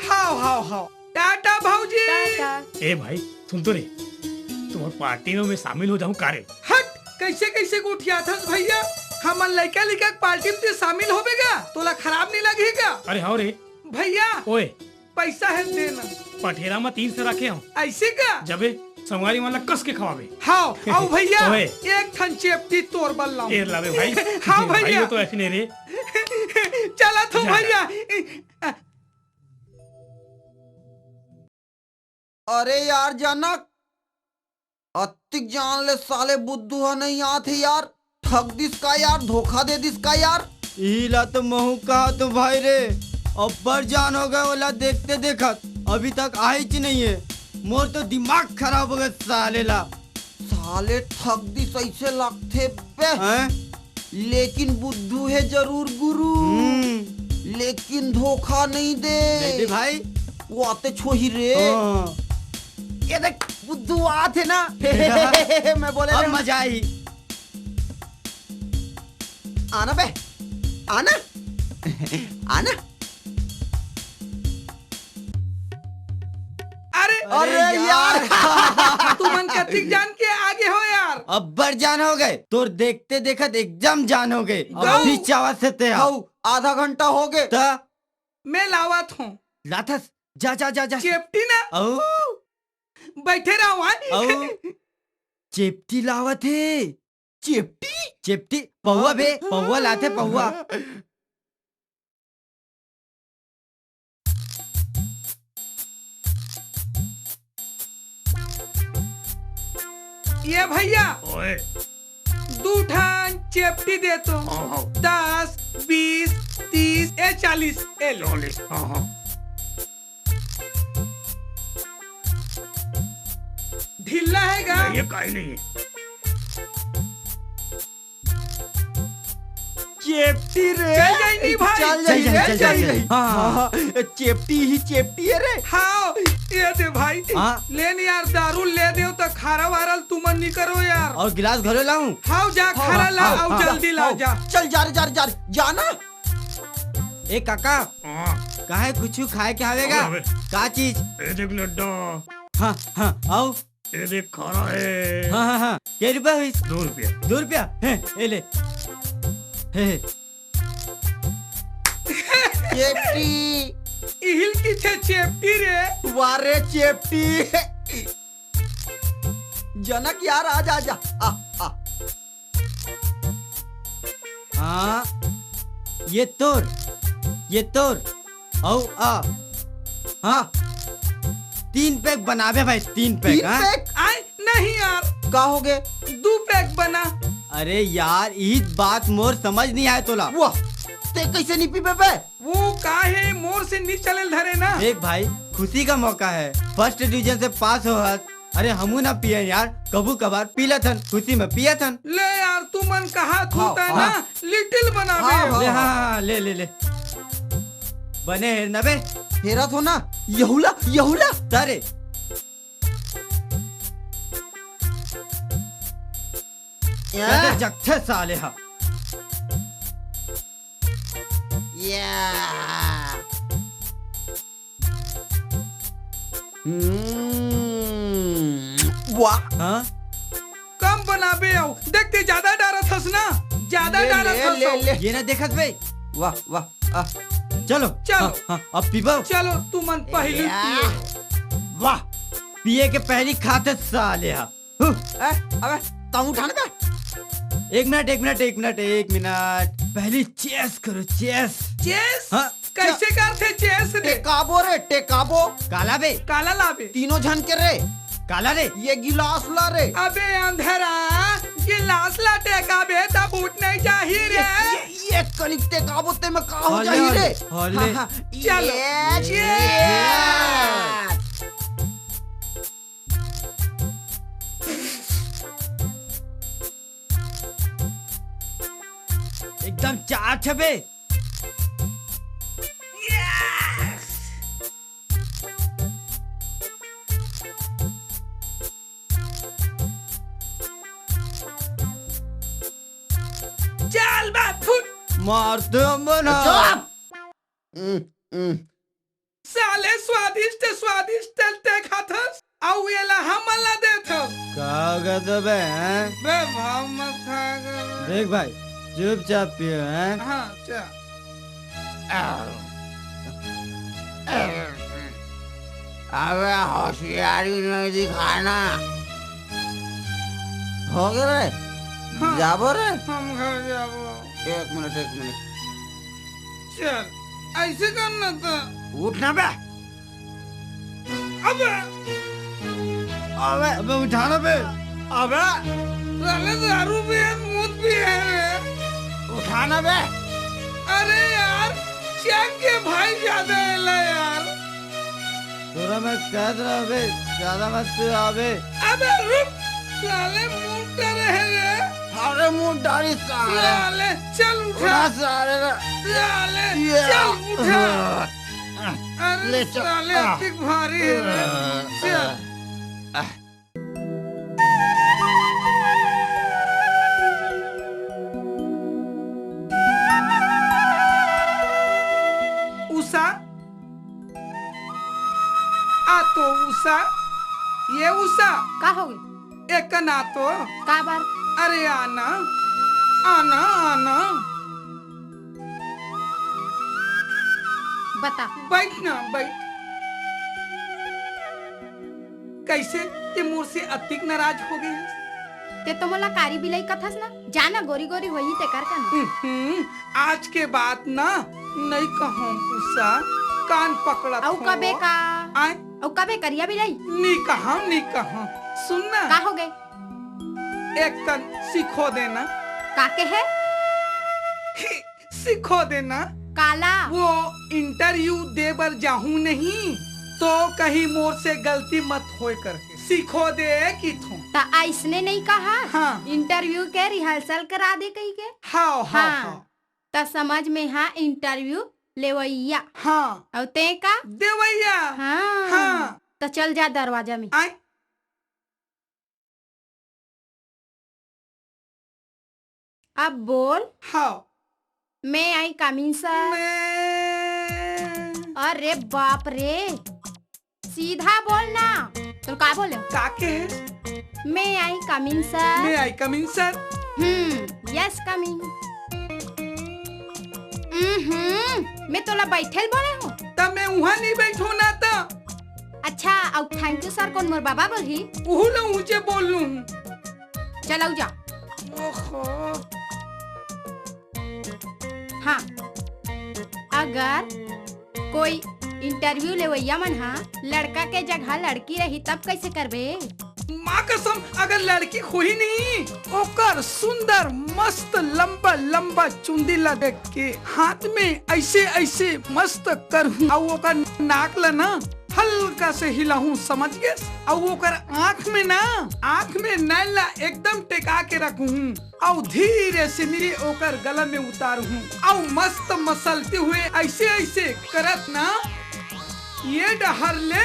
हाव, हाव, हाव। टाटा भौजी। टाटा। ए भाई, सुन तो रे, तुम्हर पार्टी में मैं शामिल हो जाहूँ का रे? हट, कइसे कइसे गोठियाथस भैया? हमन लइका लइका के पार्टी में तैं शामिल होबे गा? तोला खराब नहीं लगही का? अरे हाँ रे। भैया, ओए। पैसा हे देना। पठेरा में तीन सौ रखे हूँ। अइसे का? जबे संगवारी मन ला कस के खवाबे। हाव, अउ भैया, ओए। एक ठन चेपटी तोर बर लाऊं। ए लाबे भाई। हाँ भैया। भाई, वो तो ऐसे नहीं रे। चलत हूँ जा। भैया। अरे यार जनक, अतिक जान ले साले बुद्धू ह नहीं आत हे यार। ठग दिस का यार, धोखा दे दिस का यार। इही ला तो महूँ कहत हूँ भाई रे, अब्बड़ जान हो गए ओला देखते देखत, अभी तक आहिच नहीं हे। मोर तो दिमाग खराब हो गए साले ला। साले ठग दिस अइसे लगथे बे। हैं? लेकिन बुद्धू हे जरूर गुरु। हम्म। लेकिन धोखा नहीं दे। नहीं दे भाई। वो आते छोही रे। हाँ। ये देख, बुद्धू आत हे ना। मैं बोले अब रे। मजा आई। आना बे, आना, आना। अरे, अरे अरे यार। यार। तुमन कतिक जान के आगे हो यार। अब्बड़ जान हो गए, तोर देखते देखत एकदम जान हो गए। गऊ। अभी चावत से ते हा। गऊ, आधा घंटा हो गए। त? मैं लावत हूँ। लाथस, जा, जा, जा, जा। चेपटी ना। अऊ? बैठे रहो, हाँ? अऊ? चेपटी लावत हे। चेपटी? चेपटी, पौवा बे, पौवा लाथे, पौवा। ये भैया, ओए। दू ठन चेपटी दे तो। हाँ, हाँ। दस, बीस, तीस, ए चालीस, ए ले। चालीस, हाँ, हाँ। ढीला हे गा? नहीं, ये काई नहीं है। चेपटी रे। चल जाई नहीं भाई। चल जाई, चल जाई, चल जाई। हाँ, हाँ, हाँ। चेपटी ही चेपटी हे रे। हाँ, ये दे भाई। हाँ। ले न यार, दारू ले देव त खारा वारा ल तुमन नी करो यार। अउ गिलास घलो लाऊं? हाँ, जा हाँ, खारा ला, हाँ, अउ हाँ, जल्दी ला हाँ। जा। चल जा रे, जा रे, जा रे, जा ना। ए काका, हाँ। काहे कुछु खाए के हवे गा? हवे, हवे। का चीज? ए देख लड्डा। हाँ, हाँ, अउ? ए देख खारा हे। हाँ, हाँ, हाँ। के रुपया होइस? दो रुपया। दो रुपया? हैं, ए ले। हे, हे। चेपटी। इहिल किथे चेपटी रे? वारे चेपटी। जनक यार, आ जा, आ जा। आ, आ। हाँ, ये तोर, ये तोर, अउ आ, हाँ, तीन पैक बनाबे भाई, तीन पैक, तीन हाँ? पैक? आय, नहीं यार। का हो गे? दू पैक बना। अरे यार, इही बात मोर समझ नहीं आय तोला। वाह, ते कैसे नहीं पीबे बे? वो का हे, मोर से नी चले ल धरे ना। देख भाई, खुशी का मौका है, फर्स्ट डिवीजन से पास हो हस। अरे हमू ना पियन यार, कभू कभार पी लेथन, खुशी में पियथन। ले यार, तुमन कहा हाँ, थूता हाँ। ना, लिटिल बनाबे। हाँ, हाँ, ले, हाँ, हाँ। हाँ, ले, ले, ले। बने हे न बे? हेरत हो ना, यहूला, यहूला। तारे। या। कदे जगथे साले हा। या। हम्म, वाह। हाँ? कम बनाबे अउ। देख ते ज्यादा डारत हस ना, ज्यादा ले, डारत ले, हस ले, अउ। ले। ये ना देखत बे। वाह, वाह, आह। चलो। चलो। हाँ, हाँ, अब पीबो। चलो, तुमन पहली या। पिए। वाह, पिए के पहली खाते साले हा। हु। ए, अबे, तम उठा ना बे। एक मिनट, एक मिनट, एक मिनट, एक मिनट। पहली चेस करो, चेस। चेस? हाँ। कैसे करथे चेस रे? टेकाबो रे, टेकाबो। काला बे? काला लाबे। तीनों झन के रे। काला रे? ये गिलास ला रे। अबे अंधरा, गिलास ला टेकाबे त फूट नहीं जाही रे। ये, ये, ये कनिक टेकाबो ते में का हो जाही रे? हले। हाँ, हाँ। चलो। ये, ये। ये। एकदम चाट हे बे। चल बे, फुट। मार दे मन। चुप। हम्म, हम्म। साले स्वादिष्ट स्वादिष्ट तेल ते खाथस, अउ एला हमन ला देथस। का कहत बे, हैं? बे भाव मत खा कर। देख भाई, चुपचाप पियो, हैं? हाँ, चल। अबे होशियारी नहीं दिखाना। हो गए रे? हाँ। जाबो रे? हम घर जाबो। एक मिनट, एक मिनट। चल, ऐसे करना था। उठना बे। अबे। अबे। अबे उठाना बे। अबे। साले दारू पिए, मूत पिए रे। उठाना बे। अरे यार, चैन के भाई ज्यादा एला यार। तोरा मैं कहत रहा बे, ज्यादा मत पियो अबे। अबे रुक, साले मूत रहे रे। अरे मूत डारी साले। साले, चल उठा। उठा साले रे। साले, ये। चल उठा। अरे ले चल। साले, आ। अतिक भारी है रे। आ। चल। उषा, आ तो उषा, ये उषा। का हो गई? एक ना तो। का बार? अरे आना, आना, आना। बता। बैठ ना, बैठ। कैसे ते मोर से अतिक नाराज हो गए हस? ते तो मोला कारी बिलाई कथस ना, जा ना गोरी गोरी होही तेकर कन। हम्म, आज के बात ना नहीं कहूं उषा, कान पकड़त अउ हूँ। कबे का? आय? अउ कबे करिया बिलाई? नी कहूं, नी कहूं। सुन ना। का हो गए? एक कन सिखो देना। का के है? सिखो देना। काला? वो इंटरव्यू दे बर जाहूं नहीं, तो कहीं मोर से गलती मत होए करके सिखो दे किथों। त अइसने नहीं कहा? हाँ। इंटरव्यू के रिहर्सल करा दे कही के? हाव, हाव, हाँ। हाव। त समझ में हा इंटरव्यू लेवैया। हाँ। अउ ते का? देवैया। हाँ। हाँ। त चल जा दरवाजा में। आय। अब बोल। हाँ। May I come in, sir? मैं अरे बाप रे, सीधा बोल ना। तो का बोले? का के है? May I come in, sir? May I come in, sir? Hmm, yes, come in। हम्म, मैं तोला बैठे ल बोले हूँ। तब मैं उहाँ नहीं बैठो ना त। अच्छा, अउ thank you sir कोन मोर बाबा बोलही? उहू ल ऊंचे बोल लूं। चल अउ जा। ओहो। हाँ, अगर कोई इंटरव्यू लेवैया मन हा लड़का के जगह लड़की रही तब कैसे करबे? माँ कसम, अगर लड़की होही नहीं, ओकर सुंदर मस्त लंबा लंबा चुंदी ला देख के हाथ में ऐसे ऐसे मस्त करहूं, अउ ओकर नाक ला ना हल्का से हिलाहूं, समझ गेस? अउ ओकर आंख में ना, आंख में नैन ला एकदम टेका के रखहूं, अउ धीरे से नीचे ओकर गला में उतारहूं, अउ मस्त मसलते हुए ऐसे ऐसे करत ना ये डहर ले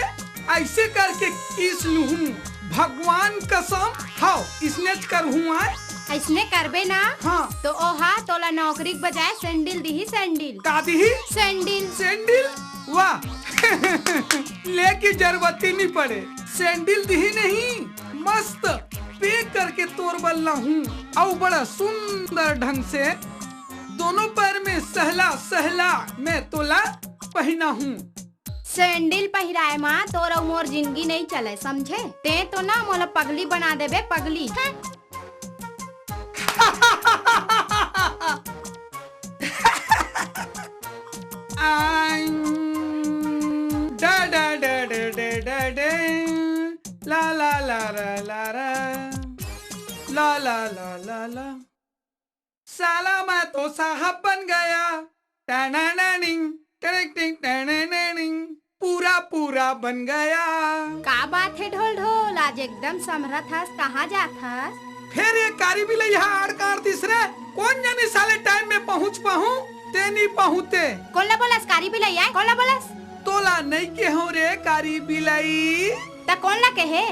ऐसे करके किस लूहूं, भगवान कसम। हाव, इसने करहूं आय। ऐसने करबे ना, हाँ। तो ओहा तोला नौकरी के बजाय सैंडल दिही, सैंडल। का दिही? सैंडल। सैंडल? वाह। लेके जरूरत ही नहीं पड़े, सैंडल दिही नहीं, मस्त पैक करके तोर बर लाहूं, अउ बड़ा सुंदर ढंग से दोनों पैर में सहला सहला मैं तोला पहनाहूं। सैंडल पहिराए मा तोर अउ मोर जिंदगी नइ चलय, समझे? तें तो ना मोला पगली बना देबे, पगली। हं। आइं, डा, डा, डा, डा, डा, डा, डा, ला, ला, ला, रा, ला, रा, ला, ला, ला, ला, ला। साला मैं तो साहब बन गया। टनननिंग, टनिक टिंग, टनननिंग। पूरा पूरा बन गया। का बात हे ढोल ढोल, आज एकदम समरत हस, कहाँ जात हस? फेर ये कारी बिलई ह आड़ काड़ दिस रे। कोन जानी साले टाइम में पहुंच पाहूं, ते नी पहुंचे। कोन ला बोलस कारी बिलई आय? कोन ला बोलस? तोला नई केहूं रे कारी बिलई। त कोन ला केहे?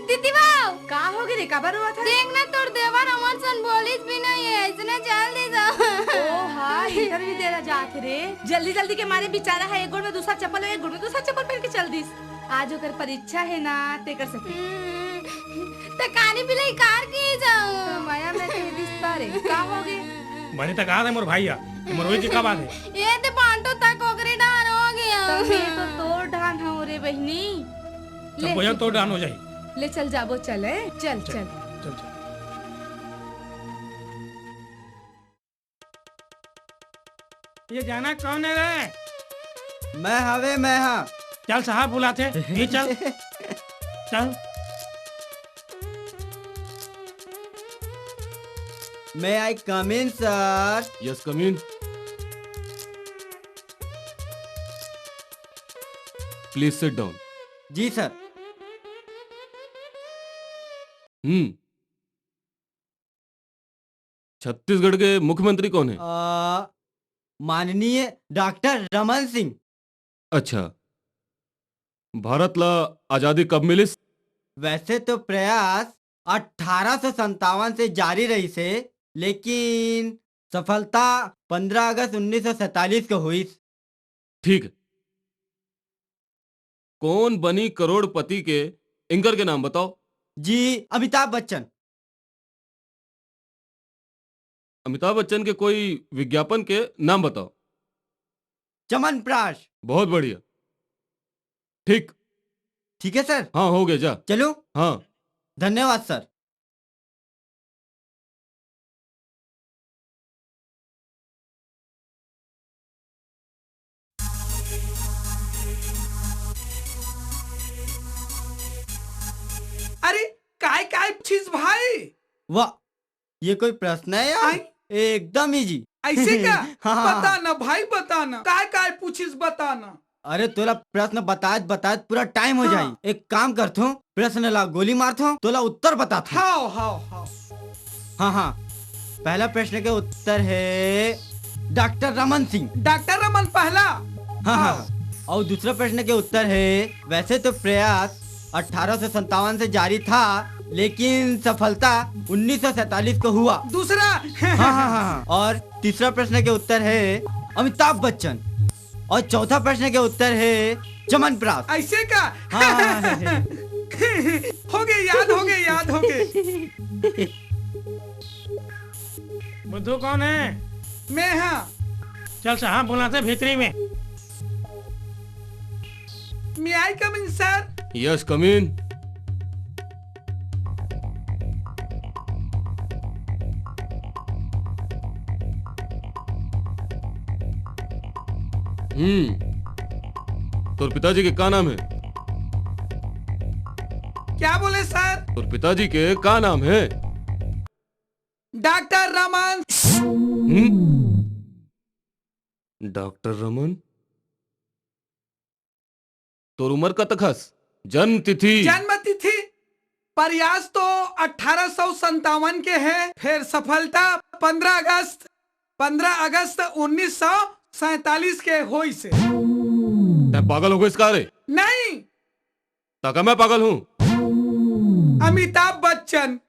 दीदी बाऊ, का होगे रे? काबर रोवत हस? देख ना, तोर देवर हमर सन बोलिस भी नहीं है, इसने चल दी जा। ओ हा, इंटरव्यू दे ला जात हे रे। जल्दी जल्दी के मारे बेचारा ह एक गोड़ में दूसरा चप्पल, एक गोड़ में दूसरा चप्पल पहन के चल दिस। आज ओकर परीक्षा हे ना, तेकर सेती। हम्म, त कारी बिलई कार के जाऊं? त मया में के रिश्ता रे, का होगे? बने त कहा थे मोर भाई ह, मोर रोई के का बात हे? ये ते पांटो तक ओकरे डार हो गया। त मैं तो तोर डार हूं रे बहिनी। ले, सबो झन तोर डार हो जाही। ले चल जाबो, चल, ए? चल, चल, चल। चल, चल। ये जाना कौन है रे? मैं हवे, मैं हा। चल साहब बुलाथे, ये चल। चल। May I come in, sir? Yes, come in. Please sit down. जी सर। हम्म। छत्तीसगढ़ के मुख्यमंत्री कौन है? अ, माननीय डॉक्टर रमन सिंह। अच्छा, भारत ला आजादी कब मिलिस? वैसे तो प्रयास अठारह सौ संतावन से जारी रहिस हे, लेकिन सफलता पंद्रह अगस्त उन्नीस सौ सैंतालीस को हुई। ठीक है। कौन बनी करोड़पति के एंकर के नाम बताओ। जी, अमिताभ बच्चन। अमिताभ बच्चन के कोई विज्ञापन के नाम बताओ। चमनप्राश। बहुत बढ़िया। ठीक। ठीक है सर। हाँ, हो गया, जा। चलो। हाँ। धन्यवाद सर। अरे, काय काय पूछिस भाई? वाह, ये कोई प्रश्न है यार? आय? एकदम इजी। ऐसे का? हाँ, हाँ, हाँ। बता ना भाई, बता ना, काय काय पूछिस, बता ना। अरे, तोला प्रश्न बतात बतात पूरा टाइम हो हाँ। जाही। एक काम करथों, प्रश्न ला गोली मारथों, तोला उत्तर बताथों। हाव, हाव, हाव। हाँ, हाँ। पहला प्रश्न के उत्तर है डॉक्टर रमन सिंह। डॉक्टर रमन पहला। हाँ, हाँ, हाँ। हाँ। और दूसरा प्रश्न के उत्तर है, वैसे तो प्रयास अठारह सौ संतावन से जारी था, लेकिन सफलता उन्नीस सौ सैंतालीस को हुआ। दूसरा। हाँ, हाँ, हाँ, हाँ। और तीसरा प्रश्न के उत्तर है अमिताभ बच्चन। और चौथा प्रश्न के उत्तर है चमनप्राश। ऐसे का? हाँ, हाँ, हाँ, हाँ। हो गए, याद हो गए, याद हो गए। बुद्धू कौन है? मैं हाँ। चल साहब बुलाथे भीतरी में। May I come in, sir? Yes, come in. हम्म, तोर पिताजी के का नाम है? क्या बोले सर? तोर पिताजी के का नाम है? डॉक्टर रमन। हम्म? डॉक्टर रमन? तोर उमर कतक हस? जन्म तिथि? जन्म तिथि प्रयास तो अठारह सौ संतावन के है, फिर सफलता पन्द्रह अगस्त, पन्द्रह अगस्त उन्नीस सौ सैंतालीस के होइस हे। तैं पागल हो गइस का रे? नहीं। त का मैं पागल हूँ? अमिताभ बच्चन।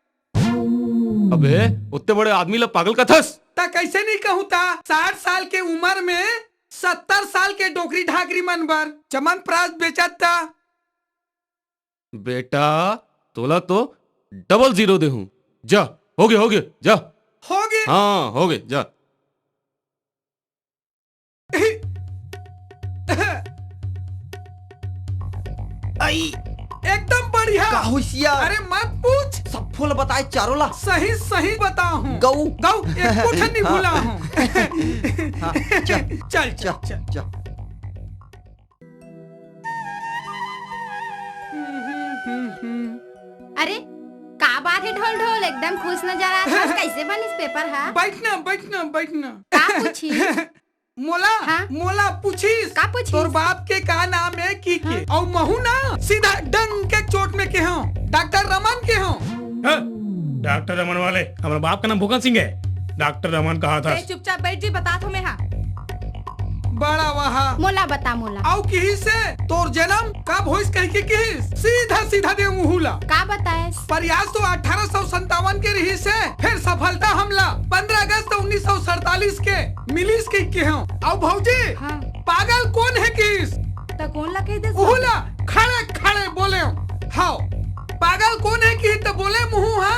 अबे, उत्ते बड़े आदमी ला पागल कथस? त कैसे नहीं कहूँ ता? साठ साल के उमर में सत्तर साल के डोकरी ढाकरी मन बर चमनप्राश बेचत ता। बेटा, तोला तो डबल जीरो देहूँ। जा, हो गया, हो गया, जा। हो गया। हाँ, हो गया, जा। आई। एकदम बढ़िया। का होइस यार? अरे मत पूछ। सब फूल बताए चारों ला। सही सही बताहूँ। गऊ। गऊ, एको ठन नहीं भुलाहूँ। हाँ, चल, चल, चल, चल, चल। चल। अरे, का बात है ढोल ढोल, एकदम खुश नजर आत हस, कैसे बनिस पेपर हा? बैठ ना, बैठ ना, बैठ ना। का पूछी? मोला, हाँ? मोला पूछिस, का पूछिस? तोर बाप के का नाम हे कहिके? हाँ। अउ महू ना सीधा डंक के चोट में केहेंव, डॉक्टर रमन केहेंव। हाँ? डॉक्टर रमन वाले, हमर बाप के नाम भूखन सिंह हे। डॉक्टर रमन कहाथस। ए, चुपचाप बइठ जी, बतात हों मैं हा। बड़ा वाह। मोला बता, मोला। अउ किहिसे तोर जनम कब होइस कहिके किहिस? सीधा सीधा दे मुहूं ला। का बताएस? प्रयास तो अठारह सौ संतावन के रिहिसे, फेर सफलता हमला पंद्रह अगस्त उन्नीस सौ सैंतालीस के मिलिस कहिके केहेंव। अउ भौजी, हाँ। पागल कोन हे किहिस? त कोन ला कहि देस? उहू ला खड़े खड़े बोलेंव। हव, पागल कोन हे किहिस त बोले मुहूं हा,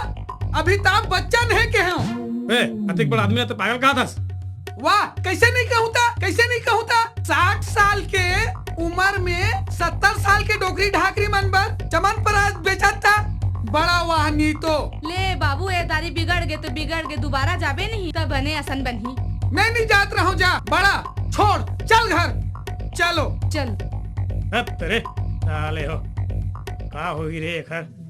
अमिताभ बच्चन हे केहेंव। ए, अतेक बड़ आदमी ला त पागल कहाथस? वाह, कइसे नइ कहूं त, कइसे नइ कहूं त? साठ साल के उमर में सत्तर साल के डोकरी ढाकरी मन बर चमनपरास बेचत त। बड़ा वाह नी तो। ले बाबू, ए दारी बिगड़ गे त बिगड़ गे, दुबारा जाबे नहीं त बने असन बनही। मैं नइ जात रहंव, जा बड़ा, छोड़, चल घर, चलो। चल। हत रे, साले हो, का होही रे एखर?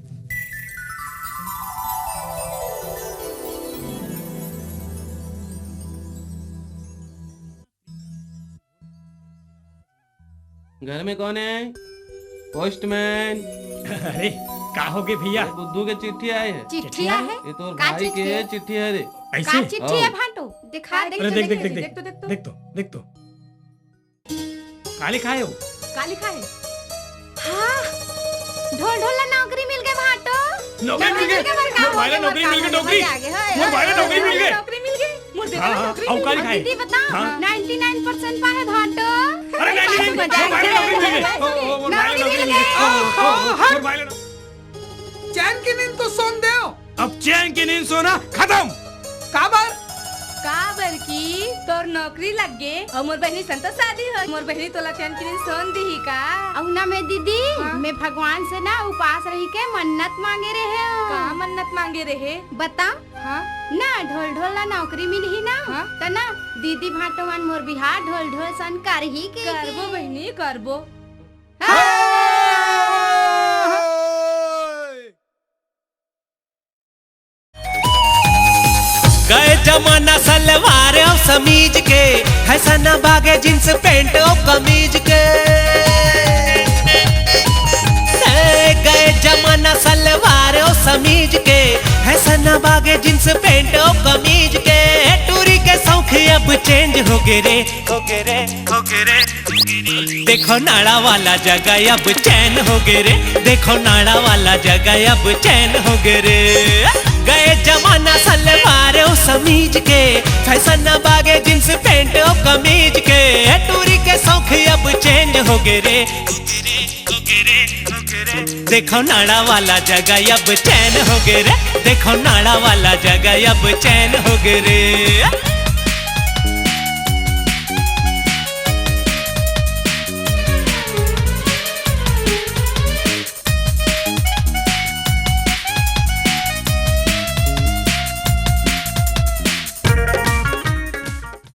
घर में कौन है? पोस्टमैन। अरे, का होगे भैया? ये बुद्धू के चिट्ठी आए हे। चिट्ठी चिट्ठी आए आए? हे? ये तोर का भाई चिट्ठी के हे? चिट्ठी हे रे। अइसे? का चिट्ठी हे, हाँ। भांटो? दिखा, अरे, देख तो, देख, देख, देख, देख, देख तो, देख तो। देख तो, देख तो। का लिखाय हे वो? का लिखाय हे? हाँ, ढोल ढोल ला नौकरी मिल गे भांटो। नौकरी मिल गे? मोर भाई ला नौकरी मिल गे, नौकरी। मोर भाई ला नौकरी मिल गे। नौकरी मिल गे। मोर बेटा ला नौकरी मिल गे। हाँ, हाँ, अउ का लिखाय हे? दीदी बता, हाँ। नाइंटी नाइन परसेंट पाए हे भांटो। अरे, नाइंटी नाइन, मोर भाई ला नौकरी मिल गे। ओ, ओ, मोर भाई ला नौकरी मिल गे। ओ, ओ, ओ, मोर भाई ला नौ- चैन के नींद तो सोन देव। अब चैन के नींद सोना खतम। काबर? काबर कि तोर नौकरी लग गे अउ मोर बहिनी सन तो शादी हो, मोर बहिनी तोला चैन के नींद सोन दिही का? अउ ना मैं दीदी, हाँ? मैं भगवान से ना उपास रहिके मन्नत मांगे रहेंव। का मन्नत मांगे रहे? बता। हाँ? ना ढोल ढोल ला नौकरी मिलही ना, हाँ? त ना दीदी भांटो मन मोर बिहाव ढोल ढोल सन करही के। करबो बहिनी, करबो। गए जमाना सलवार अउ समीज के, फैशन अब आगे जींस पैंट अउ कमीज के। ए, गए जमाना सलवार अउ समीज के, फैशन अब आगे जींस पैंट अउ कमीज के। टूरी के शौक अब चेंज होगे रे, होगे रे, होगे रे। देखो नाड़ा वाला जगह अब चैन होगे रे, देखो नाड़ा वाला जगह अब चैन होगे रे। गए जमाना सलवार अउ समीज के, फैशन अब आगे जींस पैंट अउ कमीज के। टूरी के शौक अब चेंज होगे रे। देखो नाड़ा वाला जगह अब चैन होगे रे, देखो नाड़ा वाला जगह अब चैन होगे रे।